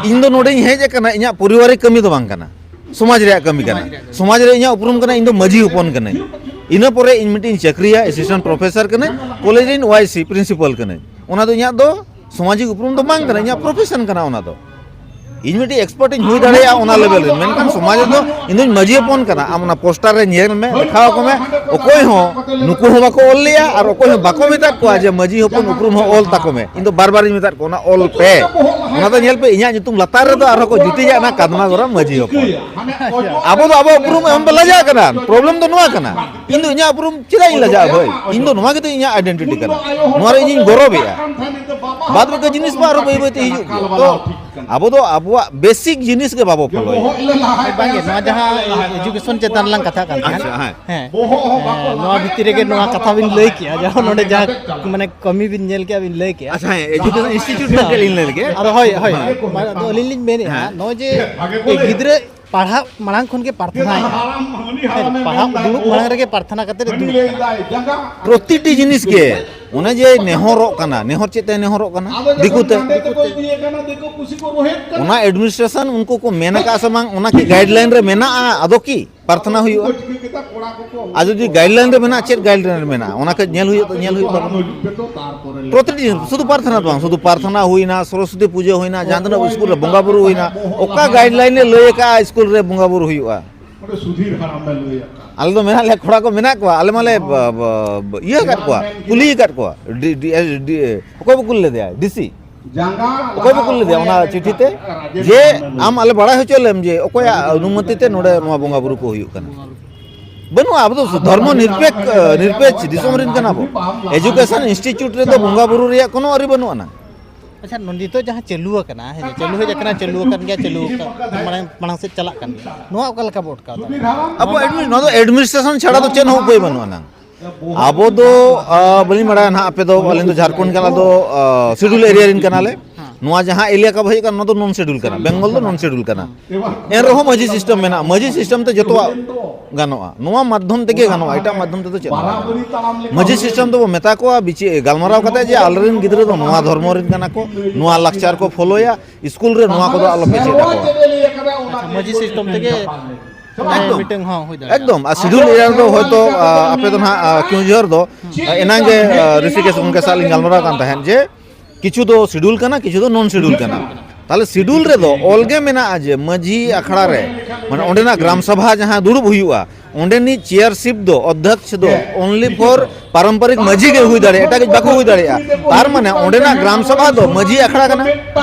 ᱤᱧ ᱫᱚ ᱱᱚᱰᱮᱧ ᱦᱮᱡ ᱟᱠᱟᱱᱟ, ᱤᱧᱟᱹᱜ ᱯᱚᱨᱤᱵᱟᱨᱤᱠ ᱠᱟᱹᱢᱤ ᱫᱚ ᱵᱟᱝ ᱠᱟᱱᱟ, ᱥᱚᱢᱟᱡᱽ ᱨᱮᱭᱟᱜ ᱠᱟᱹᱢᱤ ᱠᱟᱱᱟ᱾ ᱥᱚᱢᱟᱡᱽ ᱨᱮ ᱤᱧᱟᱹᱜ ᱩᱯᱨᱩᱢ ᱠᱟᱱᱟ, ᱤᱧ ᱫᱚ ᱢᱟᱹᱡᱷᱤ ᱦᱚᱯᱚᱱ ᱠᱟᱹᱱᱟᱹᱧ᱾ ᱤᱱᱟᱹ ᱯᱚᱨᱮ ᱤᱧ ᱢᱤᱫᱴᱤᱧ ᱪᱟᱹᱠᱨᱤᱭᱟ, ᱮᱥᱤᱥᱴᱮᱱᱴ ᱯᱨᱚᱯᱷᱮᱥᱚᱨ ᱠᱟᱹᱱᱟᱹᱧ, ᱠᱚᱞᱮᱡᱽ ᱨᱮᱱ ᱣᱟᱭ ᱥᱤ ᱯᱨᱤᱱᱥᱤᱯᱟᱞ ᱠᱟᱹᱱᱟᱹᱧ᱾ ᱚᱱᱟ ᱫᱚ ᱤᱧᱟᱹᱜ ᱫᱚ ᱥᱟᱢᱟᱡᱤᱠ ᱩᱯᱨᱩᱢ ᱫᱚ ᱵᱟᱝ ᱠᱟᱱᱟ, ᱤᱧᱟᱹᱜ ᱯᱨᱚᱯᱷᱮᱥᱚᱱ ᱠᱟᱱᱟ ᱚᱱᱟ ᱫᱚ᱾ ᱤᱧ ᱢᱤᱫᱴᱤᱡ ᱮᱠᱥᱯᱟᱨᱴ ᱤᱧ ᱦᱩᱭ ᱫᱟᱲᱮᱭᱟᱜᱼᱟ ᱚᱱᱟ ᱞᱮᱵᱮᱞ ᱨᱮ, ᱢᱮᱱᱠᱷᱟᱱ ᱥᱚᱢᱟᱡᱽ ᱨᱮᱫᱚ ᱤᱧ ᱫᱚᱧ ᱢᱟᱹᱡᱷᱤ ᱦᱚᱯᱚᱱ ᱠᱟᱱᱟ᱾ ᱟᱢ ᱚᱱᱟ ᱯᱳᱥᱴᱟᱨ ᱨᱮ ᱧᱮᱞ ᱢᱮ, ᱫᱮᱠᱷᱟᱣ ᱟᱠᱚ ᱢᱮ, ᱚᱠᱚᱭ ᱦᱚᱸ ᱱᱩᱠᱩ ᱦᱚᱸ ᱵᱟᱠᱚ ᱚᱞ ᱞᱮᱜᱼᱟ ᱟᱨ ᱚᱠᱚᱭ ᱦᱚᱸ ᱵᱟᱠᱚ ᱢᱮᱛᱟᱫ ᱠᱚᱣᱟ ᱡᱮ ᱢᱟᱹᱡᱷᱤ ᱦᱚᱯᱚᱱ ᱩᱯᱨᱩᱢ ᱦᱚᱸ ᱚᱞ ᱛᱟᱠᱚ ᱢᱮ᱾ ᱤᱧ ᱫᱚ ᱵᱟᱨ ᱵᱟᱨᱤᱧ ᱢᱮᱛᱟᱫ ᱠᱚᱣᱟ, ᱚᱱᱟ ᱚᱞ ᱯᱮ᱾ ᱚᱱᱟ ᱫᱚ ᱧᱮᱞ ᱯᱮ, ᱤᱧᱟᱹᱜ ᱧᱩᱛᱩᱢ ᱞᱟᱛᱟᱨ ᱨᱮᱫᱚ ᱟᱨᱦᱚᱸ ᱠᱚ ᱡᱩᱴᱤᱡᱟᱜ ᱠᱟᱱᱟ ᱠᱟᱫᱢᱟ ᱜᱚᱨᱟᱢ ᱢᱟᱹᱡᱷᱤ ᱦᱚᱯᱚᱱ᱾ ᱟᱵᱚ ᱫᱚ ᱟᱵᱚ ᱩᱯᱨᱩᱢ ᱮᱢ ᱯᱮ ᱞᱟᱡᱟᱜ ᱠᱟᱱᱟ, ᱯᱨᱚᱵᱞᱮᱢ ᱫᱚ ᱱᱚᱣᱟ ᱠᱟᱱᱟ᱾ ᱤᱧ ᱫᱚ ᱤᱧᱟᱹᱜ ᱩᱯᱨᱩᱢ ᱪᱮᱫᱟᱜ ᱤᱧ ᱞᱟᱡᱟᱜᱼᱟ ᱵᱷᱟᱹᱭ? ᱤᱧ ᱫᱚ ᱱᱚᱣᱟ ᱜᱮᱛᱤᱧ ᱤᱧᱟᱹᱜ ᱟᱭᱰᱮᱱᱴᱤᱴᱤ ᱠᱟᱱᱟ, ᱱᱚᱣᱟ ᱨᱮ ᱤᱧᱤᱧ ᱜᱚᱨᱚᱵᱮᱜᱼᱟ᱾ ᱵᱟᱫ ᱵᱟᱹᱠᱤ ᱡᱤᱱᱤᱥ ᱢᱟ ᱟᱨᱦᱚᱸ ᱵᱟᱹᱭ ᱵᱟᱹᱭ ᱛᱮ ᱦᱤᱡᱩᱜ ᱜᱮᱭᱟ᱾ ᱛᱚ ᱟᱵᱚ ᱫᱚ ᱟᱵᱚᱣᱟᱜ ᱵᱮᱥᱤᱠ ᱡᱤᱱᱤᱥ ᱜᱮ ᱵᱟᱵᱚ ᱯᱷᱚᱞᱳᱭᱟ᱾ ᱵᱟᱝᱜᱮ, ᱱᱚᱣᱟ ᱡᱟᱦᱟᱸ ᱮᱡᱩᱠᱮᱥᱚᱱ ᱪᱮᱛᱟᱱ ᱨᱮᱞᱟᱝ ᱠᱟᱛᱷᱟ ᱠᱟᱱ ᱛᱟᱦᱮᱸᱫ, ᱟᱪᱪᱷᱟ, ᱦᱮᱸ᱾ ᱦᱮᱸ, ᱱᱚᱣᱟ ᱵᱷᱤᱛᱤᱨ ᱨᱮᱜᱮ ᱱᱚᱣᱟ ᱠᱟᱛᱷᱟ ᱵᱤᱱ ᱞᱟᱹᱭ ᱠᱮᱜᱼᱟ, ᱡᱟᱦᱟᱸ ᱱᱚᱰᱮ ᱡᱟᱦᱟᱸ ᱢᱟᱱᱮ ᱠᱟᱹᱢᱤ ᱵᱤᱱ ᱧᱮᱞ ᱠᱮᱜᱼᱟ, ᱵᱤᱱ ᱞᱟᱹᱭ ᱠᱮᱜᱼᱟ᱾ ᱟᱪᱪᱷᱟ, ᱦᱮᱸ, ᱮᱡᱩᱠᱮᱥᱚᱱ ᱤᱱᱥᱴᱤᱴᱭᱩᱴ ᱧᱮᱞ ᱠᱮᱜᱼᱟ, ᱞᱤᱧ ᱞᱟᱹᱭ ᱞᱮᱜᱮ᱾ ᱟᱫᱚ ᱦᱳᱭ, ᱦᱳᱭ, ᱦᱮᱸ᱾ ᱢᱟᱱᱮ ᱟᱫᱚ ᱟᱹᱞᱤᱧ ᱞᱤᱧ ᱢᱮᱱᱮᱜᱼᱟ, ᱦᱮᱸ᱾ ᱱᱚᱜᱼᱚᱭ ᱡᱮ ᱜᱤᱫᱽᱨᱟᱹ ᱯᱟᱲᱦᱟᱜ ᱢᱟᱲᱟᱝ ᱠᱷᱚᱱ ᱜᱮ ᱯᱟᱨᱛᱷᱚᱱᱟᱭᱮᱫᱼᱟ᱾ ᱦᱮᱸ, ᱯᱟᱲᱦᱟᱜ ᱫᱩᱲᱩᱵ ᱢᱟᱲᱟᱝ ᱨᱮᱜᱮ ᱯᱨᱟᱨᱛᱷᱚᱱᱟ ᱠᱟᱛᱮ ᱮ ᱫᱩᱲᱩᱵ ᱠᱟᱱᱟ᱾ ᱯᱨᱚᱛᱤᱴᱤ ᱡᱤᱱᱤᱥ ᱜᱮ ᱚᱱᱮ ᱡᱮ ᱱᱮᱦᱚᱨᱚᱜ ᱠᱟᱱᱟ, ᱱᱮᱦᱚᱨ ᱪᱮᱫ ᱛᱮ ᱱᱮᱦᱚᱨᱚᱜ ᱠᱟᱱᱟ? ᱫᱤᱠᱩ ᱛᱮ᱾ ᱚᱱᱟ ᱮᱰᱢᱤᱱᱤᱥᱴᱨᱮᱥᱚᱱ ᱩᱱᱠᱩ ᱠᱚ ᱢᱮᱱ ᱟᱠᱟᱫ ᱥᱮ ᱵᱟᱝ, ᱚᱱᱟ ᱠᱤ ᱜᱟᱭᱤᱰᱞᱟᱭᱤᱱ ᱨᱮ ᱢᱮᱱᱟᱜᱼᱟ? ᱟᱫᱚ ᱠᱤ ᱯᱨᱟᱨᱛᱷᱚᱱᱟ ᱦᱩᱭᱩᱜᱼᱟ᱾ ᱟᱨ ᱡᱩᱫᱤ ᱜᱟᱭᱤᱰᱞᱟᱭᱤᱱ ᱨᱮ ᱢᱮᱱᱟᱜᱼᱟ, ᱪᱮᱫ ᱜᱟᱭᱤᱰᱞᱟᱭᱤᱱ ᱨᱮ ᱢᱮᱱᱟᱜᱼᱟ, ᱚᱱᱟ ᱠᱟᱹᱡ ᱧᱮᱞ ᱦᱩᱭᱩᱜ, ᱧᱮᱞ ᱦᱩᱭᱩᱜ ᱛᱟᱵᱚᱱᱟ᱾ ᱯᱨᱚᱛᱤᱴᱤ ᱡᱤᱱᱤᱥ, ᱥᱩᱫᱷᱩ ᱯᱨᱟᱨᱛᱷᱚᱱᱟ ᱫᱚ ᱵᱟᱝ, ᱥᱩᱫᱷᱩ ᱯᱨᱟᱨᱛᱷᱚᱱᱟ ᱦᱩᱭᱱᱟ, ᱥᱚᱨᱚᱥᱚᱛᱤ ᱯᱩᱡᱟᱹ ᱦᱩᱭᱱᱟ, ᱡᱟᱦᱟᱸ ᱛᱤᱱᱟᱹᱜ ᱥᱠᱩᱞ ᱨᱮ ᱵᱚᱸᱜᱟ ᱵᱩᱨᱩ ᱦᱩᱭᱱᱟ, ᱚᱠᱟ ᱜᱟᱭᱤᱰᱞᱟᱭᱤᱱ ᱮ ᱞᱟᱹᱭ ᱟᱠᱟᱫᱼᱟ ᱥᱠᱩᱞ ᱨᱮ ᱵᱚᱸᱜᱟ ᱵᱩᱨᱩ ᱦᱩᱭᱩᱜᱼᱟ? ᱟᱞᱮ ᱫᱚ ᱢᱮᱱᱟᱜ ᱞᱮᱭᱟ, ᱠᱚᱲᱟ ᱠᱚ ᱢᱮᱱᱟᱜ ᱠᱚᱣᱟ, ᱟᱞᱮ ᱢᱟᱞᱮ ᱵ-, ᱵ-, ᱤᱭᱟᱹ ᱟᱠᱟᱫ ᱠᱚᱣᱟ, ᱠᱩᱞᱤ ᱟᱠᱟᱫ ᱠᱚᱣᱟ, ᱰᱤ-, ᱰᱤ-, ᱰᱤ-, ᱚᱠᱚᱭ ᱵᱚ ᱠᱩᱞ ᱞᱮᱫᱮᱭᱟ? ᱰᱤ ᱥᱤ᱾ ᱚᱠᱚᱭ ᱵᱚ ᱠᱩᱞ ᱞᱮᱫᱮᱭᱟ ᱚᱱᱟ ᱪᱤᱴᱷᱤ ᱛᱮ? ᱡᱮ ᱟᱢ ᱟᱞᱮ ᱵᱟᱲᱟᱭ ᱦᱚᱪᱚ ᱞᱮᱢ ᱡᱮ ᱚᱠᱚᱭᱟᱜ ᱚᱱᱩᱢᱚᱛᱤ ᱛᱮ ᱱᱚᱰᱮ ᱱᱚᱣᱟ ᱵᱚᱸᱜᱟ ᱵᱩᱨᱩ ᱠᱚ ᱦᱩᱭᱩᱜ ᱠᱟᱱᱟ᱾ ᱵᱟᱹᱱᱩᱜᱼᱟ, ᱟᱵᱚ ᱫᱚ ᱫᱷᱚᱨᱢᱚ ᱱᱤᱨᱯᱮᱠ-, ᱱᱤᱨᱯᱮᱠ ᱫᱤᱥᱚᱢ ᱨᱮᱱ ᱠᱟᱱᱟ ᱵᱚ᱾ ᱮᱡᱩᱠᱮᱥᱚᱱ ᱤᱱᱥᱴᱤᱴᱭᱩᱴ ᱨᱮᱫᱚ ᱵᱚᱸᱜᱟ ᱵᱩᱨᱩ ᱨᱮᱭᱟᱜ ᱠᱳᱱᱳ ᱟᱹᱨᱤ ᱵᱟᱹᱱᱩᱜ ᱟᱱᱟ᱾ ᱟᱪᱪᱷᱟ, ᱱᱚ-, ᱱᱤᱛᱚᱜ ᱡᱟᱦᱟᱸ ᱪᱟᱹᱞᱩ ᱟᱠᱟᱱᱟ, ᱦᱮᱸ, ᱪᱟᱹᱞᱩ ᱦᱮᱡ ᱟᱠᱟᱱᱟ, ᱪᱟᱹᱞᱩ ᱟᱠᱟᱱ ᱜᱮᱭᱟ, ᱪᱟᱹᱞᱩ ᱟᱠᱟᱱ, ᱢᱟᱲᱟᱝ, ᱢᱟᱲᱟᱝ ᱥᱮᱫ ᱪᱟᱞᱟᱜ ᱠᱟᱱ ᱜᱮᱭᱟ, ᱱᱚᱣᱟ ᱚᱠᱟ ᱞᱮᱠᱟ ᱵᱚ ᱟᱴᱠᱟᱣ ᱫᱟᱲᱮᱭᱟᱜᱼᱟ? ᱟᱵᱚ ᱮᱰᱢᱤ-, ᱱᱚᱣᱟ ᱫᱚ ᱮᱰᱢᱤᱱᱤᱥᱴᱨᱮᱥᱚᱱ ᱪᱷᱟᱲᱟ ᱫᱚ ᱪᱮᱫ ᱦᱚᱸ ᱩᱯᱟᱹᱭ ᱵᱟᱹᱱᱩᱜ ᱟᱱᱟᱝ᱾ ᱟᱵᱚ ᱫᱚ, ᱟ, ᱵᱟᱹᱞᱤᱧ ᱵᱟᱲᱟᱭᱟ ᱱᱟᱦᱟᱜ, ᱟᱯᱮ ᱫᱚ, ᱟᱹᱞᱤᱧ ᱫᱚ ᱡᱷᱟᱨᱠᱷᱚᱸᱰ ᱠᱟᱱᱟ, ᱟᱞᱮ ᱫᱚ, ᱟ, ᱥᱤᱰᱩᱞ ᱮᱨᱤᱭᱟ ᱨᱮᱱ ᱠᱟᱱᱟᱞᱮ᱾ ᱱᱚᱣᱟ ᱡᱟᱦᱟᱸ ᱮᱞᱟᱠᱟ ᱵᱚ ᱦᱮᱡ ᱟᱠᱟᱱᱟ, ᱱᱚᱣᱟ ᱫᱚ ᱱᱚᱱ ᱥᱤᱰᱩᱞ ᱠᱟᱱᱟ, ᱵᱮᱝᱜᱚᱞ ᱫᱚ ᱱᱚᱱ ᱥᱤᱰᱩᱞ ᱠᱟᱱᱟ᱾ ᱮᱱ ᱨᱮᱦᱚᱸ ᱢᱟᱹᱡᱷᱤ ᱥᱤᱥᱴᱮᱢ ᱢᱮᱱᱟᱜᱼᱟ, ᱢᱟᱹᱡᱷᱤ ᱥᱤᱥᱴᱮᱢ ᱛᱮ ᱡᱚᱛᱚᱣᱟᱜ ᱜᱟᱱᱚᱜᱼᱟ, ᱱᱚᱣᱟ ᱢᱟᱫᱽᱫᱷᱚᱢ ᱛᱮᱜᱮ ᱜᱟᱱᱚᱜᱼᱟ, ᱮᱴᱟᱜ ᱢᱟᱫᱽᱫᱷᱚᱢ ᱛᱮᱫᱚ ᱪᱮᱫ ᱦᱚᱸ ᱵᱟᱝ ᱜᱟᱱᱚᱜᱼᱟ᱾ ᱢᱟᱹᱡᱷᱤ ᱥᱤᱥᱴᱮᱢ ᱫᱚᱵᱚ ᱢᱮᱛᱟ ᱠᱚᱣᱟ, ᱵᱤᱪᱟᱹ-, ᱜᱟᱞᱢᱟᱨᱟᱣ ᱠᱟᱛᱮ ᱡᱮ ᱟᱞᱮᱨᱮᱱ ᱜᱤᱫᱽᱨᱟᱹ ᱫᱚ ᱱᱚᱣᱟ ᱫᱷᱚᱨᱢᱚ ᱨᱮᱱ ᱠᱟᱱᱟ ᱠᱚ, ᱱᱚᱣᱟ ᱞᱟᱠᱪᱟᱨ ᱠᱚ ᱯᱷᱚᱞᱳᱭᱟ, ᱥᱠᱩᱞ ᱨᱮ ᱱᱚᱣᱟ ᱠᱚᱫᱚ ᱟᱞᱚᱯᱮ ᱪᱮᱫ ᱟᱠᱚᱣᱟ᱾ ᱟᱪᱪᱷᱟ, ᱢᱟᱹᱡᱷᱤ ᱥᱤᱥᱴᱮᱢ ᱛᱮᱜᱮ ᱮᱠᱫᱚᱢ᱾ ᱢᱤᱫᱴᱟᱝ ᱦᱚᱸ ᱦᱩᱭ ᱫᱟᱲᱮᱭᱟᱜᱼᱟ᱾ ᱮᱠᱫᱚᱢ᱾ ᱟᱨ ᱥᱤᱰᱩᱞ ᱮᱨᱤᱭᱟ ᱨᱮᱫᱚ ᱦᱚᱭᱛᱳ, ᱟ, ᱟᱯᱮ ᱫᱚ ᱱᱟᱦᱟᱜ, ᱟ, ᱠᱮᱣᱡᱷᱚᱨ ᱫᱚ, ᱟ, ᱮᱱᱟᱝ ᱜᱮ, ᱟ, ᱨᱤᱥᱤᱠᱮᱥ ᱜᱚᱢᱠᱮ ᱥᱟᱶ ᱞᱤᱧ ᱜᱟᱞᱢᱟᱨᱟᱣ ᱠᱟᱱ ᱛᱟᱦᱮᱸᱫ ᱡᱮ ᱠᱤᱪᱷᱩ ᱫᱚ ᱥᱤᱰᱩᱞ ᱠᱟᱱᱟ, ᱠᱤᱪᱷᱩ ᱫᱚ ᱱᱚᱱ ᱥᱤᱰᱩᱞ ᱠᱟᱱᱟ᱾ ᱛᱟᱦᱞᱮ ᱥᱤᱰᱩᱞ ᱨᱮᱫᱚ ᱚᱞ ᱜᱮ ᱢᱮᱱᱟᱜᱼᱟ ᱡᱮ ᱢᱟᱹᱡᱷᱤ ᱟᱠᱷᱲᱟ ᱨᱮ, ᱢᱟᱱᱮ ᱚᱸᱰᱮᱱᱟᱜ ᱜᱨᱟᱢ ᱥᱟᱵᱷᱟ ᱡᱟᱦᱟᱸ ᱫᱩᱲᱩᱵ ᱦᱩᱭᱩᱜᱼᱟ, ᱚᱸᱰᱮᱱᱤᱡ ᱪᱮᱭᱟᱨᱥᱤᱯ ᱫᱚ, ᱚᱫᱽᱫᱷᱚᱠᱥ ᱫᱚ only for ᱯᱟᱨᱚᱢᱯᱚᱨᱤᱠ ᱢᱟᱹᱡᱷᱤ ᱜᱮ ᱦᱩᱭ ᱫᱟᱲᱮᱭᱟᱜᱼᱟ, ᱮᱴᱟᱜ ᱠᱤᱪᱷᱩ ᱵᱟᱠᱚ ᱦᱩᱭ ᱫᱟᱲᱮᱭᱟᱜᱼᱟ᱾ ᱛᱟᱨ ᱢᱟᱱᱮ ᱚᱸᱰᱮᱱᱟᱜ ᱜᱨᱟᱢ ᱥᱟᱵᱷᱟ ᱫᱚ ᱢᱟᱹᱡᱷᱤ ᱟᱠᱷᱲᱟ ᱠᱟᱱᱟ᱾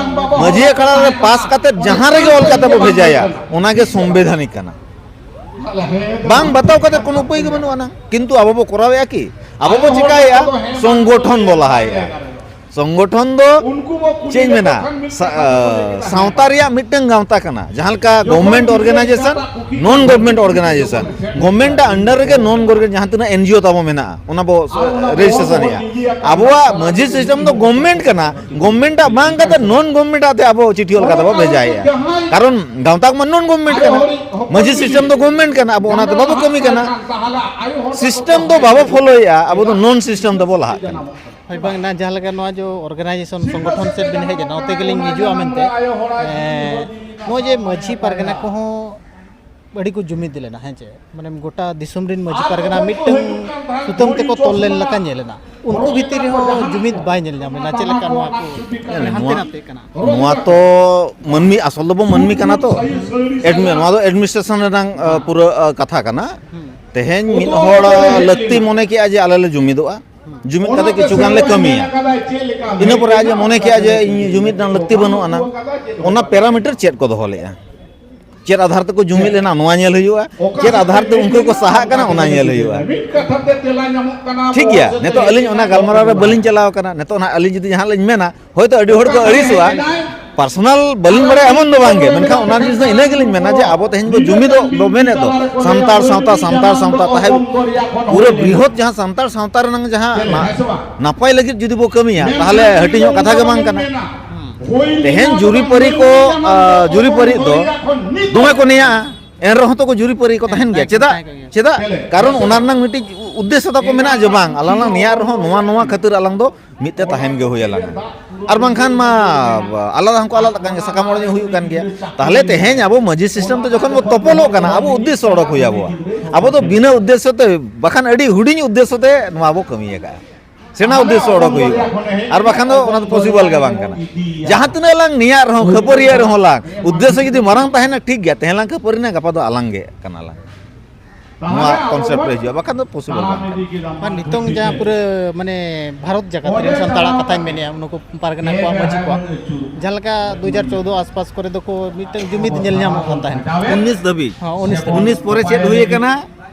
ᱢᱟᱹᱡᱷᱤ ᱟᱠᱷᱲᱟ ᱨᱮ ᱯᱟᱥ ᱠᱟᱛᱮ ᱡᱟᱦᱟᱸ ᱨᱮᱜᱮ ᱚᱞ ᱠᱟᱛᱮ ᱵᱚ ᱵᱷᱮᱡᱟᱭᱟ, ᱚᱱᱟᱜᱮ ᱥᱚᱝᱵᱤᱫᱷᱟᱱᱤᱠ ᱠᱟᱱᱟ᱾ ᱵᱟᱝ ᱵᱟᱛᱟᱣ ᱠᱟᱛᱮ ᱠᱳᱱᱳ ᱩᱯᱟᱹᱭ ᱜᱮ ᱵᱟᱹᱱᱩᱜ ᱟᱱᱟ᱾ ᱠᱤᱱᱛᱩ ᱟᱵᱚ ᱵᱚ ᱠᱚᱨᱟᱣᱮᱫᱼᱟ ᱠᱤ? ᱟᱵᱚ ᱵᱚ ᱪᱤᱠᱟᱭᱮᱫᱼᱟ? ᱥᱚᱝᱜᱚᱴᱷᱚᱱ ᱵᱚ ᱞᱟᱦᱟᱭᱮᱫᱼᱟ᱾ ᱥᱚᱝᱜᱚᱴᱷᱚᱱ ᱫᱚ ᱪᱮᱫ ᱤᱧ ᱢᱮᱱᱟ, ᱥᱟ-, ᱟ, ᱥᱟᱶᱛᱟ ᱨᱮᱭᱟᱜ ᱢᱤᱫᱴᱟᱝ ᱜᱟᱶᱛᱟ ᱠᱟᱱᱟ, ᱡᱟᱦᱟᱸ ᱞᱮᱠᱟ government organization, non government organization᱾ Government ᱟᱜ under ᱨᱮᱜᱮ non government ᱡᱟᱦᱟᱸ ᱛᱤᱱᱟᱹᱜ ᱮᱱ ᱡᱤ ᱳ ᱛᱟᱵᱚ ᱢᱮᱱᱟᱜᱼᱟ, ᱚᱱᱟ ᱵᱚ ᱨᱮᱡᱤᱥᱴᱨᱮᱥᱚᱱ ᱮᱫᱼᱟ᱾ ᱟᱵᱚᱣᱟᱜ ᱢᱟᱹᱡᱷᱤ ᱥᱤᱥᱴᱮᱢ ᱫᱚ government ᱠᱟᱱᱟ, government ᱟᱜ ᱵᱟᱝ ᱠᱟᱛᱮ non government ᱟᱜ ᱛᱮ ᱟᱵᱚ ᱪᱤᱴᱷᱤ ᱚᱞ ᱠᱟᱛᱮ ᱵᱚ ᱵᱷᱮᱡᱟᱭᱮᱫᱼᱟ᱾ ᱠᱟᱨᱚᱱ ᱜᱟᱶᱛᱟ ᱠᱚᱢᱟ non government ᱠᱟᱱᱟ, ᱢᱟᱹᱡᱷᱤ ᱥᱤᱥᱴᱮᱢ ᱫᱚ government ᱠᱟᱱᱟ, ᱟᱵᱚ ᱚᱱᱟ ᱛᱮ ᱵᱟᱵᱚ ᱠᱟᱹᱢᱤ ᱠᱟᱱᱟ᱾ ᱥᱤᱥᱴᱮᱢ ᱫᱚ ᱵᱟᱵᱚ ᱯᱷᱚᱞᱳᱭᱮᱫᱼᱟ, ᱟᱵᱚ ᱫᱚ non system ᱛᱮᱵᱚ ᱞᱟᱦᱟᱜ ᱠᱟᱱᱟ᱾ ᱦᱳᱭ, ᱵᱟᱝ, ᱱᱟ ᱡᱟᱦᱟᱸ ᱞᱮᱠᱟ ᱱᱚᱣᱟ ᱡᱚ organization ᱥᱚᱝᱜᱚᱴᱷᱚᱱ ᱥᱮᱫ ᱵᱤᱱ ᱦᱮᱡ ᱮᱱᱟ, ᱚᱱᱛᱮ ᱜᱮᱞᱤᱧ ᱦᱤᱡᱩᱜᱼᱟ ᱢᱮᱱᱛᱮ᱾ ᱮᱸ, ᱱᱚᱜᱼᱚᱭ ᱡᱮ ᱢᱟᱹᱡᱷᱤ ᱯᱟᱨᱜᱟᱱᱟ ᱠᱚᱦᱚᱸ ᱟᱹᱰᱤ ᱠᱚ ᱡᱩᱢᱤᱫ ᱞᱮᱱᱟ, ᱦᱮᱸ ᱪᱮ? ᱢᱟᱱᱮ ᱜᱚᱴᱟ ᱫᱤᱥᱚᱢ ᱨᱮᱱ ᱢᱟᱹᱡᱷᱤ ᱯᱟᱨᱜᱟᱱᱟ ᱢᱤᱫᱴᱟᱝ ᱥᱩᱛᱟᱹᱢ ᱛᱮᱠᱚ ᱛᱚᱞ ᱞᱮᱱ ᱞᱮᱠᱟ ᱧᱮᱞ ᱮᱱᱟ᱾ ᱩᱱᱠᱩ ᱵᱷᱤᱛᱤᱨ ᱨᱮᱦᱚᱸ ᱡᱩᱢᱤᱫ ᱵᱟᱭ ᱧᱮᱞ ᱧᱟᱢ ᱞᱮᱱᱟ᱾ ᱪᱮᱫ ᱞᱮᱠᱟ ᱱᱚᱣᱟ ᱠᱚ ᱧᱮᱞ ᱢᱮ, ᱦᱟᱱᱛᱮ ᱱᱚᱣᱟ ᱱᱟᱛᱮᱜ ᱠᱟᱱᱟ? ᱱᱚᱣᱟ ᱛᱚ ᱢᱟᱹᱱᱢᱤ, ᱟᱥᱚᱞ ᱫᱚᱵᱚ ᱢᱟᱹᱱᱢᱤ ᱠᱟᱱᱟ ᱛᱚ᱾ ᱮᱰᱢᱤ-, ᱱᱚᱣᱟ ᱫᱚ ᱮᱰᱢᱤᱱᱤᱥᱴᱨᱮᱥᱚᱱ ᱨᱮᱱᱟᱝ, ᱟ, ᱯᱩᱨᱟᱹ, ᱟ, ᱠᱟᱛᱷᱟ ᱠᱟᱱᱟ᱾ ᱦᱩᱸ᱾ ᱛᱮᱦᱮᱧ ᱢᱤᱫ ᱦᱚᱲ, ᱟ, ᱞᱟᱹᱠᱛᱤ ᱢᱚᱱᱮ ᱠᱮᱜᱼᱟ ᱡᱮ ᱟᱞᱮ ᱞᱮ ᱡᱩᱢᱤᱫᱚᱜᱼᱟ, ᱡᱩᱢᱤᱫ ᱠᱟᱛᱮ ᱠᱤᱪᱷᱩ ᱜᱟᱱ ᱞᱮ ᱠᱟᱹᱢᱤᱭᱟ᱾ ᱤᱱᱟᱹ ᱯᱚᱨᱮ ᱟᱡ ᱮ ᱢᱚᱱᱮ ᱠᱮᱜᱼᱟ ᱡᱮ ᱤᱧ ᱡᱩᱢᱤᱫ ᱨᱮᱱᱟᱜ ᱞᱟᱹᱠᱛᱤ ᱵᱟᱹᱱᱩᱜ ᱟᱱᱟ, ᱚᱱᱟ ᱯᱮᱨᱟᱢᱤᱴᱟᱨ ᱪᱮᱫ ᱠᱚ ᱫᱚᱦᱚ ᱞᱮᱜᱼᱟ? ᱪᱮᱫ ᱟᱫᱷᱟᱨ ᱛᱮᱠᱚ ᱡᱩᱢᱤᱫ ᱞᱮᱱᱟ, ᱱᱚᱣᱟ ᱧᱮᱞ ᱦᱩᱭᱩᱜᱼᱟ᱾ ᱪᱮᱫ ᱟᱫᱷᱟᱨ ᱛᱮ ᱩᱱᱠᱩ ᱠᱚ ᱥᱟᱦᱟᱜ ᱠᱟᱱᱟ, ᱚᱱᱟ ᱧᱮᱞ ᱦᱩᱭᱩᱜᱼᱟ᱾ ᱴᱷᱤᱠ ᱜᱮᱭᱟ, ᱱᱤᱛᱚᱜ ᱟᱹᱞᱤᱧ ᱚᱱᱟ ᱜᱟᱞᱢᱟᱨᱟᱣ ᱨᱮ ᱵᱟᱹᱞᱤᱧ ᱪᱟᱞᱟᱣ ᱠᱟᱱᱟ᱾ ᱱᱤᱛᱚᱜ ᱱᱟᱦᱟᱜ ᱟᱹᱞᱤᱧ ᱡᱩᱫᱤ ᱡᱟᱦᱟᱸ ᱞᱤᱧ ᱢᱮᱱᱟ, ᱦᱚᱭᱛᱳ ᱟᱹᱰᱤ ᱦᱚᱲ ᱠᱚ ᱟᱹᱲᱤᱥᱚᱜᱼᱟ, ᱯᱟᱨᱥᱚᱱᱟᱞ ᱵᱟᱹᱞᱤᱧ ᱵᱟᱲᱟᱭᱟ ᱮᱢᱚᱱ ᱫᱚ ᱵᱟᱝ ᱜᱮ, ᱢᱮᱱᱠᱷᱟᱱ ᱚᱱᱟ ᱡᱤᱱᱤᱥ ᱫᱚ ᱤᱱᱟᱹ ᱜᱮᱞᱤᱧ ᱢᱮᱱᱟ ᱡᱮ ᱟᱵᱚ ᱛᱮᱦᱮᱧ ᱵᱚ ᱡᱩᱢᱤᱫᱚᱜ ᱵᱚ ᱢᱮᱱᱮᱫ ᱫᱚ, ᱥᱟᱱᱛᱟᱲ ᱥᱟᱶᱛᱟ, ᱥᱟᱱᱛᱟᱲ ᱥᱟᱶᱛᱟ ᱛᱟᱦᱮᱸ, ᱯᱩᱨᱟᱹ ᱵᱨᱤᱦᱚᱛ ᱡᱟᱦᱟᱸ ᱥᱟᱱᱛᱟᱲ ᱥᱟᱶᱛᱟ ᱨᱮᱱᱟᱝ ᱡᱟᱦᱟᱸ ᱱᱟ-, ᱱᱟᱯᱟᱭ ᱞᱟᱹᱜᱤᱫ ᱡᱩᱫᱤ ᱵᱚ ᱠᱟᱹᱢᱤᱭᱟ, ᱛᱟᱦᱚᱞᱮ ᱦᱟᱹᱴᱤᱧᱚᱜ ᱠᱟᱛᱷᱟ ᱜᱮ ᱵᱟᱝ ᱠᱟᱱᱟ᱾ ᱛᱮᱦᱮᱧ ᱡᱩᱨᱤᱯᱟᱹᱨᱤ ᱠᱚ, ᱟ, ᱡᱩᱨᱤᱯᱟᱹᱨᱤ ᱫᱚ ᱫᱚᱢᱮ ᱠᱚ ᱱᱮᱭᱟᱜᱼᱟ, ᱮᱱ ᱨᱮᱦᱚᱸ ᱛᱚ ᱠᱚ ᱡᱩᱨᱤᱯᱟᱹᱨᱤ ᱠᱚ ᱛᱟᱦᱮᱱ ᱜᱮᱭᱟ᱾ ᱪᱮᱫᱟᱜ? ᱛᱟᱦᱮᱸ ᱠᱚᱜ ᱜᱮᱭᱟ᱾ ᱪᱮᱫᱟᱜ? ᱠᱟᱨᱚᱱ ᱚᱱᱟ ᱨᱮᱱᱟᱜ ᱢᱤᱫᱴᱤᱡ ᱩᱫᱽᱫᱮᱥᱥᱚ ᱛᱟᱠᱚ ᱢᱮᱱᱟᱜᱼᱟ ᱡᱮ ᱵᱟᱝ, ᱟᱞᱟᱝ ᱞᱟᱝ ᱱᱮᱭᱟᱜ ᱨᱮᱦᱚᱸ ᱱᱚᱣᱟ, ᱱᱚᱣᱟ ᱠᱷᱟᱹᱛᱤᱨ ᱟᱞᱟᱝ ᱫᱚ ᱢᱤᱫ ᱛᱮ ᱛᱟᱦᱮᱱ ᱜᱮ ᱦᱩᱭ ᱟᱞᱟᱝᱟ᱾ ᱟᱨ ᱵᱟᱝᱠᱷᱟᱱ ᱢᱟ ᱟᱞᱟᱫᱟ ᱦᱚᱸᱠᱚ ᱟᱞᱟᱫᱟᱜ ᱠᱟᱱ ᱜᱮᱭᱟ, ᱥᱟᱠᱟᱢ ᱚᱲᱮᱡ ᱦᱚᱸ ᱦᱩᱭᱩᱜ ᱠᱟᱱ ᱜᱮᱭᱟ᱾ ᱛᱟᱦᱚᱞᱮ ᱛᱮᱦᱮᱧ ᱟᱵᱚ ᱢᱟᱹᱡᱷᱤ ᱥᱤᱥᱴᱮᱢ ᱛᱮ ᱡᱚᱠᱷᱚᱱ ᱵᱚ ᱛᱚᱯᱚᱞᱚᱜ ᱠᱟᱱᱟ, ᱟᱵᱚ ᱩᱫᱽᱫᱮᱥᱥᱚ ᱚᱰᱚᱠ ᱦᱩᱭ ᱟᱵᱚᱣᱟ᱾ ᱟᱵᱚ ᱫᱚ ᱵᱤᱱᱟᱹ ᱩᱫᱽᱫᱮᱥᱥᱚ ᱛᱮ, ᱵᱟᱠᱷᱟᱱ ᱟᱹᱰᱤ ᱦᱩᱰᱤᱧ ᱩᱫᱽᱫᱮᱥᱥᱚ ᱛᱮ ᱱᱚᱣᱟ ᱵᱚ ᱠᱟᱹᱢᱤ ᱟᱠᱟᱫᱼᱟ᱾ ᱥᱮᱬᱟ ᱩᱫᱽᱫᱮᱥᱥᱚ ᱚᱰᱚᱠ ᱦᱩᱭᱩᱜᱼᱟ, ᱟᱨ ᱵᱟᱠᱷᱟᱱ ᱫᱚ ᱚᱱᱟ ᱫᱚ ᱯᱚᱥᱤᱵᱚᱞ ᱜᱮ ᱵᱟᱝ ᱠᱟᱱᱟ᱾ ᱡᱟᱦᱟᱸ ᱛᱤᱱᱟᱹᱜ ᱞᱟᱝ ᱱᱮᱭᱟᱜ ᱨᱮᱦᱚᱸ, ᱠᱷᱟᱹᱯᱟᱹᱨᱤᱭᱟᱹᱜ ᱨᱮᱦᱚᱸ ᱞᱟᱝ, ᱩᱫᱽᱫᱮᱥᱥᱚ ᱡᱩᱫᱤ ᱢᱟᱨᱟᱝ ᱛᱟᱦᱮᱱᱟ, ᱴᱷᱤᱠ ᱜᱮᱭᱟ, ᱛᱮᱦᱮᱧ ᱞᱟᱝ ᱠᱷᱟᱹᱯᱟᱹᱨᱤᱱᱟ, ᱜᱟᱯᱟ ᱫᱚ ᱟᱞᱟᱝ ᱜᱮ ᱠᱟᱱᱟ ᱞᱟᱝ᱾ ᱱᱚᱣᱟ ᱠᱚᱱᱥᱮᱯᱴ ᱨᱮ ᱦᱤᱡᱩᱜᱼᱟ, ᱵᱟᱠᱷᱟᱱ ᱫᱚ ᱯᱚᱥᱤᱵᱚᱞ ᱵᱟᱝ ᱠᱟᱱᱟ᱾ ᱟᱨ ᱱᱤᱛᱚᱝ ᱡᱟᱦᱟᱸ ᱯᱩᱨᱟᱹ, ᱢᱟᱱᱮ, ᱵᱷᱟᱨᱚᱛ ᱡᱟᱠᱟᱛ ᱨᱮᱱ ᱥᱟᱱᱛᱟᱲᱟᱜ ᱠᱟᱛᱷᱟᱧ ᱢᱮᱱᱮᱫᱼᱟ, ᱱᱩᱠᱩ ᱯᱟᱨᱜᱟᱱᱟ ᱠᱚᱣᱟᱜ, ᱢᱟᱹᱡᱷᱤ ᱠᱚᱣᱟᱜ ᱡᱟᱦᱟᱸ ᱞᱮᱠᱟ ᱫᱩ ᱦᱟᱡᱟᱨ ᱪᱳᱫᱽᱫᱳ ᱟᱥᱯᱟᱥ ᱠᱚᱨᱮ ᱫᱚᱠᱚ ᱢᱤᱫᱴᱟᱝ ᱡᱩᱢᱤᱫ ᱧᱮᱞ ᱧᱟᱢᱚᱜ ᱠᱟᱱ ᱛᱟᱦᱮᱸᱱ᱾ ᱩᱱᱤᱥ ᱫᱷᱟᱹᱵᱤᱡ᱾ ᱦᱚᱸ, ᱩᱱᱤᱥ ᱫᱷᱟᱹᱵᱤᱡ᱾ ᱩᱱᱤᱥ ᱯᱚᱨᱮ ᱪᱮᱫ ᱦᱩᱭ ᱟᱠᱟᱱᱟ?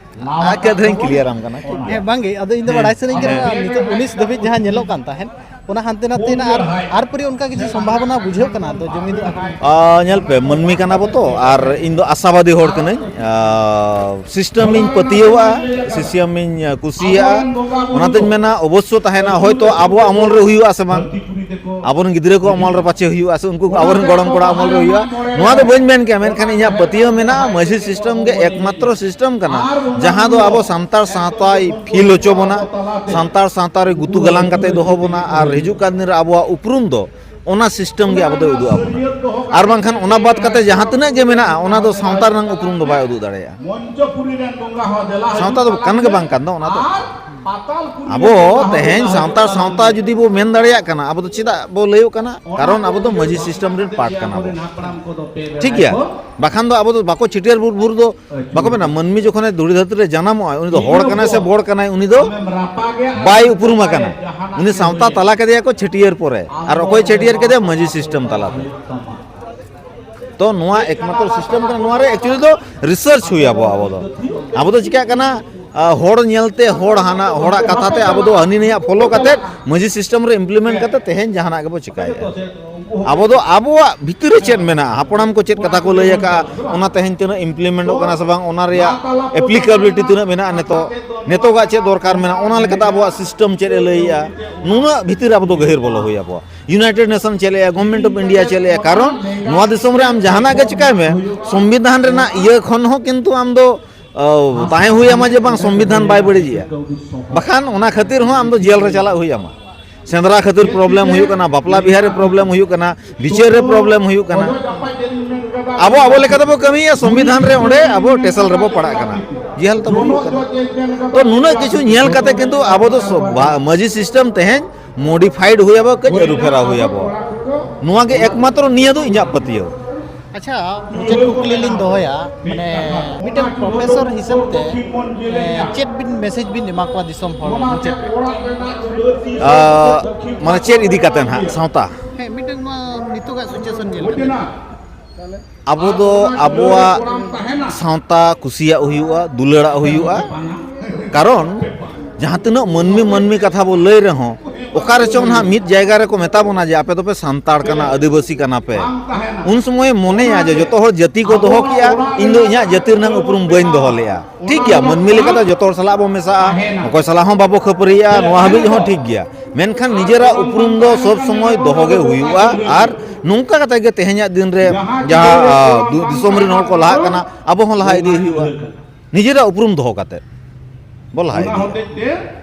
ᱟᱨ ᱠᱟᱹᱡ ᱫᱷᱟᱨᱟᱧ ᱠᱞᱤᱭᱟᱨᱟᱢ ᱠᱟᱱᱟ, ᱴᱷᱤᱠ ᱜᱮᱭᱟ? ᱦᱮᱸ, ᱵᱟᱝᱜᱮ, ᱟᱫᱚ ᱤᱧ ᱫᱚ ᱦᱮᱸ᱾ ᱵᱟᱲᱟᱭ ᱥᱟᱱᱟᱧ ᱠᱟᱱᱟ, ᱦᱮᱸ᱾ ᱱᱤᱛᱚᱜ ᱩᱱᱤᱥ ᱫᱷᱟᱹᱵᱤᱡ ᱡᱟᱦᱟᱸ ᱧᱮᱞᱚᱜ ᱠᱟᱱ ᱛᱟᱦᱮᱸᱫ, ᱚᱱᱟ ᱦᱟᱱᱛᱮ ᱱᱟᱛᱮ ᱮᱱᱟ, ᱟᱨ, ᱟᱨ ᱯᱟᱹᱨᱤ ᱚᱱᱠᱟ ᱠᱤᱪᱷᱩ ᱥᱚᱢᱵᱷᱟᱵᱚᱱᱟ ᱵᱩᱡᱷᱟᱹᱜ ᱠᱟᱱᱟ, ᱟᱫᱚ ᱡᱩᱢᱤᱫᱚᱜᱼᱟ ᱠᱚ᱾ ᱟ, ᱧᱮᱞ ᱯᱮ, ᱢᱟᱹᱱᱢᱤ ᱠᱟᱱᱟ ᱵᱚ ᱛᱚ, ᱟᱨ ᱤᱧ ᱫᱚ ᱟᱥᱟᱵᱟᱫᱤ ᱦᱚᱲ ᱠᱟᱹᱱᱟᱹᱧ᱾ ᱟ, ᱥᱤᱥᱴᱮᱢ ᱤᱧ ᱯᱟᱹᱛᱭᱟᱹᱣᱟᱜᱼᱟ, ᱥᱤᱥᱴᱮᱢ ᱤᱧ ᱠᱩᱥᱤᱭᱟᱜᱼᱟ, ᱚᱱᱟᱛᱤᱧ ᱢᱮᱱᱟ ᱚᱵᱚᱥᱥᱚ ᱛᱟᱦᱮᱱᱟ, ᱦᱚᱭᱛᱚ ᱟᱵᱚ ᱟᱢᱚᱞ ᱨᱮ ᱦᱩᱭᱩᱜᱼᱟ ᱥᱮ ᱵᱟᱝ, ᱟᱵᱚᱨᱮᱱ ᱜᱤᱫᱽᱨᱟᱹ ᱠᱚ ᱟᱢᱚᱞ ᱨᱮ ᱯᱟᱪᱮ ᱦᱩᱭᱩᱜᱼᱟ, ᱥᱮ ᱩᱱᱠᱩ ᱟᱵᱚᱨᱮᱱ ᱜᱚᱲᱚᱢ ᱠᱚᱲᱟ ᱟᱢᱚᱞ ᱨᱮ ᱦᱩᱭᱩᱜᱼᱟ, ᱱᱚᱣᱟ ᱫᱚ ᱵᱟᱹᱧ ᱢᱮᱱ ᱠᱮᱭᱟ, ᱢᱮᱱᱠᱷᱟᱱ ᱤᱧᱟᱹᱜ ᱯᱟᱹᱛᱭᱟᱹᱣ ᱢᱮᱱᱟᱜᱼᱟ, ᱢᱟᱹᱡᱷᱤ ᱥᱤᱥᱴᱮᱢ ᱜᱮ ᱮᱠᱢᱟᱛᱨᱚ ᱥᱤᱥᱴᱮᱢ ᱠᱟᱱᱟ, ᱡᱟᱦᱟᱸ ᱫᱚ ᱟᱵᱚ ᱥᱟᱱᱛᱟᱲ ᱥᱟᱶᱛᱟᱭ ᱯᱷᱤᱞ ᱦᱚᱪᱚ ᱵᱚᱱᱟ, ᱥᱟᱱᱛᱟᱲ ᱥᱟᱶᱛᱟ ᱨᱮ ᱜᱩᱛᱩ ᱜᱟᱞᱟᱝ ᱠᱟᱛᱮ ᱫᱚᱦᱚ ᱵᱚᱱᱟ, ᱟᱨ ᱦᱤᱡᱩᱜ ᱠᱟᱱ ᱫᱤᱱ ᱨᱮ ᱟᱵᱚᱣᱟᱜ ᱩᱯᱨᱩᱢ ᱫᱚ ᱚᱱᱟ ᱥᱤᱥᱴᱮᱢ ᱜᱮ ᱟᱵᱚ ᱫᱚᱭ ᱩᱫᱩᱜ ᱟᱵᱚᱱᱟ᱾ ᱟᱨ ᱵᱟᱝᱠᱷᱟᱱ ᱚᱱᱟ ᱵᱟᱫ ᱠᱟᱛᱮ ᱡᱟᱦᱟᱸ ᱛᱤᱱᱟᱹᱜ ᱜᱮ ᱢᱮᱱᱟᱜᱼᱟ, ᱚᱱᱟ ᱫᱚ ᱥᱟᱶᱛᱟ ᱨᱮᱱᱟᱜ ᱩᱯᱨᱩᱢ ᱫᱚ ᱵᱟᱭ ᱩᱫᱩᱜ ᱫᱟᱲᱮᱭᱟᱜᱼᱟ᱾ ᱥᱟᱶᱛᱟ ᱫᱚ ᱠᱟᱱ ᱜᱮ ᱵᱟᱝ ᱠᱟᱱ ᱫᱚ ᱚᱱᱟ ᱫᱚ᱾ ᱟᱵᱚ ᱛᱮᱦᱮᱧ ᱥᱟᱱᱛᱟᱲ ᱥᱟᱶᱛᱟ ᱡᱩᱫᱤ ᱵᱚ ᱢᱮᱱ ᱫᱟᱲᱮᱭᱟᱜ ᱠᱟᱱᱟ, ᱟᱵᱚ ᱫᱚ ᱪᱮᱫᱟᱜ ᱵᱚ ᱞᱟᱹᱭᱚᱜ ᱠᱟᱱᱟ? ᱠᱟᱨᱚᱱ ᱟᱵᱚ ᱫᱚ ᱢᱟᱹᱡᱷᱤ ᱥᱤᱥᱴᱮᱢ ᱨᱮᱱ ᱯᱟᱨᱴ ᱠᱟᱱᱟ ᱵᱚ᱾ ᱴᱷᱤᱠ ᱜᱮᱭᱟ? ᱵᱟᱠᱷᱟᱱ ᱫᱚ ᱟᱵᱚ ᱫᱚ ᱵᱟᱠᱚ ᱪᱷᱟᱹᱴᱭᱟᱹᱨ ᱵᱩᱨ-, ᱵᱩᱨ ᱫᱚ ᱵᱟᱠᱚ ᱢᱮᱱᱟ, ᱢᱟᱹᱱᱢᱤ ᱡᱚᱠᱷᱚᱱᱮ ᱫᱷᱩᱲᱤ ᱫᱷᱟᱹᱨᱛᱤ ᱨᱮ ᱡᱟᱱᱟᱢᱚᱜᱼᱟ, ᱩᱱᱤ ᱫᱚ ᱦᱚᱲ ᱠᱟᱱᱟᱭ ᱥᱮ ᱵᱚᱲ ᱠᱟᱱᱟᱭ, ᱩᱱᱤ ᱫᱚ ᱵᱟᱭ ᱩᱯᱨᱩᱢ ᱟᱠᱟᱱᱟ᱾ ᱩᱱᱤ ᱥᱟᱶᱛᱟ ᱛᱟᱞᱟ ᱠᱮᱫᱮᱭᱟ ᱠᱚ ᱪᱷᱟᱹᱴᱭᱟᱹᱨ ᱯᱚᱨᱮ, ᱟᱨ ᱚᱠᱚᱭ ᱪᱷᱟᱹᱴᱭᱟᱹᱨ ᱠᱮᱫᱮᱭᱟ? ᱢᱟᱹᱡᱷᱤ ᱥᱤᱥᱴᱮᱢ ᱛᱟᱞᱟᱛᱮ᱾ ᱛᱚ ᱱᱚᱣᱟ ᱮᱠᱢᱟᱛᱨᱚ ᱥᱤᱥᱴᱮᱢ ᱠᱟᱱᱟ, ᱱᱚᱣᱟ ᱨᱮ actually ᱫᱚ ᱨᱤᱥᱟᱨᱪ ᱦᱩᱭ ᱟᱵᱚ᱾ ᱟᱵᱚ ᱫᱚ, ᱟᱵᱚ ᱫᱚ ᱪᱤᱠᱟᱹᱜ ᱠᱟᱱᱟ, ᱟᱸ, ᱦᱚᱲ ᱧᱮᱞᱛᱮ ᱦᱚᱲ ᱦᱟᱱᱟ, ᱦᱚᱲᱟᱜ ᱠᱟᱛᱷᱟ ᱛᱮ ᱟᱵᱚ ᱫᱚ ᱦᱟᱹᱱᱤ ᱱᱟᱹᱭᱟᱜ ᱯᱷᱚᱞᱳ ᱠᱟᱛᱮ ᱢᱟᱹᱡᱷᱤ ᱥᱤᱥᱴᱮᱢ ᱨᱮ ᱤᱢᱯᱞᱤᱢᱮᱱᱴ ᱠᱟᱛᱮ ᱛᱮᱦᱮᱧ ᱡᱟᱦᱟᱱᱟᱜ ᱜᱮᱵᱚ ᱪᱤᱠᱟᱹᱭᱮᱫᱼᱟ᱾ ᱟᱵᱚ ᱫᱚ ᱟᱵᱚᱣᱟᱜ ᱵᱷᱤᱛᱤᱨ ᱨᱮ ᱪᱮᱫ ᱢᱮᱱᱟᱜᱼᱟ, ᱦᱟᱯᱲᱟᱢ ᱠᱚ ᱪᱮᱫ ᱠᱟᱛᱷᱟ ᱠᱚ ᱞᱟᱹᱭ ᱟᱠᱟᱫᱼᱟ, ᱚᱱᱟ ᱛᱮᱦᱮᱧ ᱛᱤᱱᱟᱹᱜ ᱤᱢᱯᱞᱤᱢᱮᱱᱴᱚᱜ ᱠᱟᱱᱟ ᱥᱮ ᱵᱟᱝ, ᱚᱱᱟ ᱨᱮᱭᱟᱜ ᱮᱯᱞᱤᱠᱮᱵᱤᱞᱤᱴᱤ ᱛᱤᱱᱟᱹᱜ ᱢᱮᱱᱟᱜᱼᱟ, ᱱᱤᱛᱚᱜ, ᱱᱤᱛᱚᱜᱟᱜ ᱪᱮᱫ ᱫᱚᱨᱠᱟᱨ ᱢᱮᱱᱟᱜᱼᱟ, ᱚᱱᱟ ᱞᱮᱠᱟᱛᱮ ᱟᱵᱚᱣᱟᱜ ᱥᱤᱥᱴᱮᱢ ᱪᱮᱫ ᱮ ᱞᱟᱹᱭᱮᱜᱼᱟ, ᱱᱩᱱᱟᱹᱜ ᱵᱷᱤᱛᱤᱨ ᱨᱮ ᱟᱵᱚ ᱫᱚ ᱜᱟᱹᱦᱤᱨ ᱵᱚᱞᱚ ᱦᱩᱭ ᱟᱵᱚᱣᱟ᱾ ᱤᱭᱩᱱᱟᱭᱴᱮᱰ ᱱᱮᱥᱚᱱ ᱪᱮᱫ ᱞᱮᱜᱼᱟ, ᱜᱚᱵᱷᱚᱨᱱᱢᱮᱱᱴ ᱚᱯᱷ ᱤᱱᱰᱤᱭᱟ ᱪᱮᱫ ᱞᱮᱜᱼᱟ, ᱠᱟᱨᱚᱱ ᱱᱚᱣᱟ ᱫᱤᱥᱚᱢ ᱨᱮ ᱟᱢ ᱡᱟᱦᱟᱱᱟᱜ ᱜᱮ ᱪᱤᱠᱟᱹᱭ ᱢᱮ, ᱥᱚᱝᱵᱤᱫᱷᱟᱱ ᱨᱮᱱᱟᱜ ᱤᱭᱟᱹ ᱠᱷᱚᱱ ᱦᱚᱸ ᱠᱤᱱᱛᱩ ᱟᱢ ᱫᱚ, ᱚ, ᱛᱟᱦᱮᱸ ᱦᱩᱭ ᱟᱢᱟ ᱡᱮ ᱵᱟᱝ ᱥᱚᱝᱵᱤᱫᱷᱟᱱ ᱵᱟᱭ ᱵᱟᱹᱲᱤᱡᱮᱜᱼᱟ, ᱵᱟᱠᱷᱟᱱ ᱚᱱᱟ ᱠᱷᱟᱹᱛᱤᱨ ᱦᱚᱸ ᱟᱢ ᱫᱚ ᱡᱮᱞ ᱨᱮ ᱪᱟᱞᱟᱜ ᱦᱩᱭ ᱟᱢᱟ᱾ ᱥᱮᱸᱫᱽᱨᱟ ᱠᱷᱟᱹᱛᱤᱨ ᱯᱨᱚᱵᱞᱮᱢ ᱦᱩᱭᱩᱜ ᱠᱟᱱᱟ, ᱵᱟᱯᱞᱟ ᱵᱤᱦᱟᱹ ᱨᱮ ᱯᱨᱚᱵᱞᱮᱢ ᱦᱩᱭᱩᱜ ᱠᱟᱱᱟ, ᱵᱤᱪᱟᱹᱨ ᱨᱮ ᱯᱨᱚᱵᱞᱮᱢ ᱦᱩᱭᱩᱜ ᱠᱟᱱᱟ᱾ ᱟᱵᱚ, ᱟᱵᱚ ᱞᱮᱠᱟ ᱛᱮᱵᱚ ᱠᱟᱹᱢᱤᱭᱮᱫᱼᱟ, ᱥᱚᱝᱵᱤᱫᱷᱟᱱ ᱨᱮ ᱚᱸᱰᱮ ᱟᱵᱚ ᱴᱮᱥᱮᱞ ᱨᱮᱵᱚ ᱯᱟᱲᱟᱜ ᱠᱟᱱᱟ, ᱡᱮᱦᱮᱞ ᱛᱟᱵᱚ ᱦᱩᱭᱩᱜ ᱠᱟᱱᱟ᱾ ᱛᱚ ᱱᱩᱱᱟᱹᱜ ᱠᱤᱪᱷᱩ ᱧᱮᱞ ᱠᱟᱛᱮ ᱠᱤᱱᱛᱩ ᱟᱵᱚ ᱫᱚ ᱥᱚ-, ᱵᱟ-, ᱢᱟᱹᱡᱷᱤ ᱥᱤᱥᱴᱮᱢ ᱛᱮᱦᱮᱧ ᱢᱚᱰᱤᱯᱷᱟᱭᱤᱰ ᱦᱩᱭ ᱟᱵᱚ, ᱠᱟᱹᱡ ᱟᱹᱨᱩ ᱯᱷᱮᱨᱟᱣ ᱦᱩᱭ ᱟᱵᱚ᱾ ᱱᱚᱣᱟ ᱜᱮ ᱮᱠᱢᱟᱛᱨᱚ ᱱᱤᱭᱟᱹ ᱫᱚ ᱤᱧᱟᱹᱜ ᱯᱟᱹᱛᱭᱟᱹᱣ᱾ ᱟᱪᱪᱷᱟ, ᱢᱩᱪᱟᱹᱫ ᱠᱩᱠᱞᱤ ᱞᱤᱧ ᱫᱚᱦᱚᱭᱟ, ᱢᱟᱱᱮ, ᱢᱤᱫᱴᱮᱱ ᱯᱨᱚᱯᱷᱮᱥᱚᱨ ᱦᱤᱥᱟᱹᱵ ᱛᱮ, ᱮ, ᱪᱮᱫ ᱵᱤᱱ ᱢᱮᱥᱮᱡᱽ ᱵᱤᱱ ᱮᱢᱟ ᱠᱚᱣᱟ ᱫᱤᱥᱚᱢ ᱦᱚᱲ ᱢᱩᱪᱟᱹᱫ ᱨᱮ? ᱟ, ᱢᱟᱱᱮ, ᱪᱮᱫ ᱤᱫᱤ ᱠᱟᱛᱮ ᱱᱟᱦᱟᱜ ᱥᱟᱶᱛᱟ? ᱦᱮᱸ, ᱢᱤᱫᱴᱮᱱ ᱱᱚᱣᱟ ᱱᱤᱛᱚᱜᱟᱜ ᱥᱤᱪᱩᱭᱮᱥᱚᱱ ᱧᱮᱞ ᱠᱟᱛᱮ᱾ ᱟᱵᱚ ᱫᱚ ᱟᱵᱚᱣᱟᱜ ᱥᱟᱶᱛᱟ ᱠᱩᱥᱤᱭᱟᱜ ᱦᱩᱭᱩᱜᱼᱟ, ᱫᱩᱞᱟᱹᱲᱟᱜ ᱦᱩᱭᱩᱜᱼᱟ᱾ ᱠᱟᱨᱚᱱ ᱡᱟᱦᱟᱸ ᱛᱤᱱᱟᱹᱜ ᱢᱟᱹᱱᱢᱤ, ᱢᱟᱹᱱᱢᱤ ᱠᱟᱛᱷᱟ ᱵᱚ ᱞᱟᱹᱭ ᱨᱮᱦᱚᱸ, ᱚᱠᱟ ᱨᱮᱪᱚᱝ ᱱᱟᱦᱟᱜ ᱢᱤᱫ ᱡᱟᱭᱜᱟ ᱨᱮᱠᱚ ᱢᱮᱛᱟ ᱵᱚᱱᱟ ᱡᱮ, "ᱟᱯᱮ ᱫᱚᱯᱮ ᱥᱟᱱᱛᱟᱲ ᱠᱟᱱᱟ, ᱟᱹᱫᱤᱵᱟᱹᱥᱤ ᱠᱟᱱᱟ ᱯᱮ᱾" ᱩᱱ ᱥᱚᱢᱚᱭᱮ ᱢᱚᱱᱮᱭᱟ ᱡᱮ, "ᱡᱚᱛᱚ ᱦᱚᱲ ᱡᱟᱹᱛᱤ ᱠᱚ ᱫᱚᱦᱚ ᱠᱮᱜᱼᱟ, ᱤᱧ ᱫᱚ ᱤᱧᱟᱹᱜ ᱡᱟᱹᱛᱤ ᱨᱮᱱᱟᱜ ᱩᱯᱨᱩᱢ ᱵᱟᱹᱧ ᱫᱚᱦᱚ ᱞᱮᱜᱼᱟ᱾" ᱴᱷᱤᱠ ᱜᱮᱭᱟ, ᱢᱟᱹᱱᱢᱤ ᱞᱮᱠᱟᱛᱮ ᱡᱚᱛᱚ ᱦᱚᱲ ᱥᱟᱞᱟᱜ ᱵᱚ ᱢᱮᱥᱟᱜᱼᱟ, ᱚᱠᱚᱭ ᱥᱟᱞᱟᱜ ᱦᱚᱸ ᱵᱟᱵᱚ ᱠᱷᱟᱹᱯᱟᱹᱨᱤᱭᱟᱜᱼᱟ, ᱱᱚᱣᱟ ᱦᱟᱹᱵᱤᱡ ᱦᱚᱸ ᱴᱷᱤᱠ ᱜᱮᱭᱟ᱾ ᱢᱮᱱᱠᱷᱟᱱ ᱱᱤᱡᱮᱨᱟᱜ ᱩᱯᱨᱩᱢ ᱫᱚ ᱥᱚᱵᱽ ᱥᱚᱢᱚᱭ ᱫᱚᱦᱚ ᱜᱮ ᱦᱩᱭᱩᱜᱼᱟ᱾ ᱟᱨ ᱱᱚᱝᱠᱟ ᱠᱟᱛᱮ ᱜᱮ ᱛᱮᱦᱮᱧᱟᱜ ᱫᱤᱱ ᱨᱮ ᱡᱟᱦᱟᱸ, ᱟ, ᱫᱩ-, ᱫᱤᱥᱚᱢ ᱨᱮᱱ ᱦᱚᱲ ᱠᱚ ᱞᱟᱦᱟᱜ ᱠᱟᱱᱟ, ᱟᱵᱚ ᱦᱚᱸ ᱞᱟᱦᱟ ᱤᱫᱤ ᱦᱩᱭᱩᱜᱼᱟ᱾ ᱱᱤᱡᱮᱨᱟᱜ ᱩᱯᱨᱩᱢ ᱫᱚᱦᱚ ᱠᱟᱛᱮ ᱵᱚ ᱞᱟᱦᱟ ᱤᱫᱤᱭᱟ᱾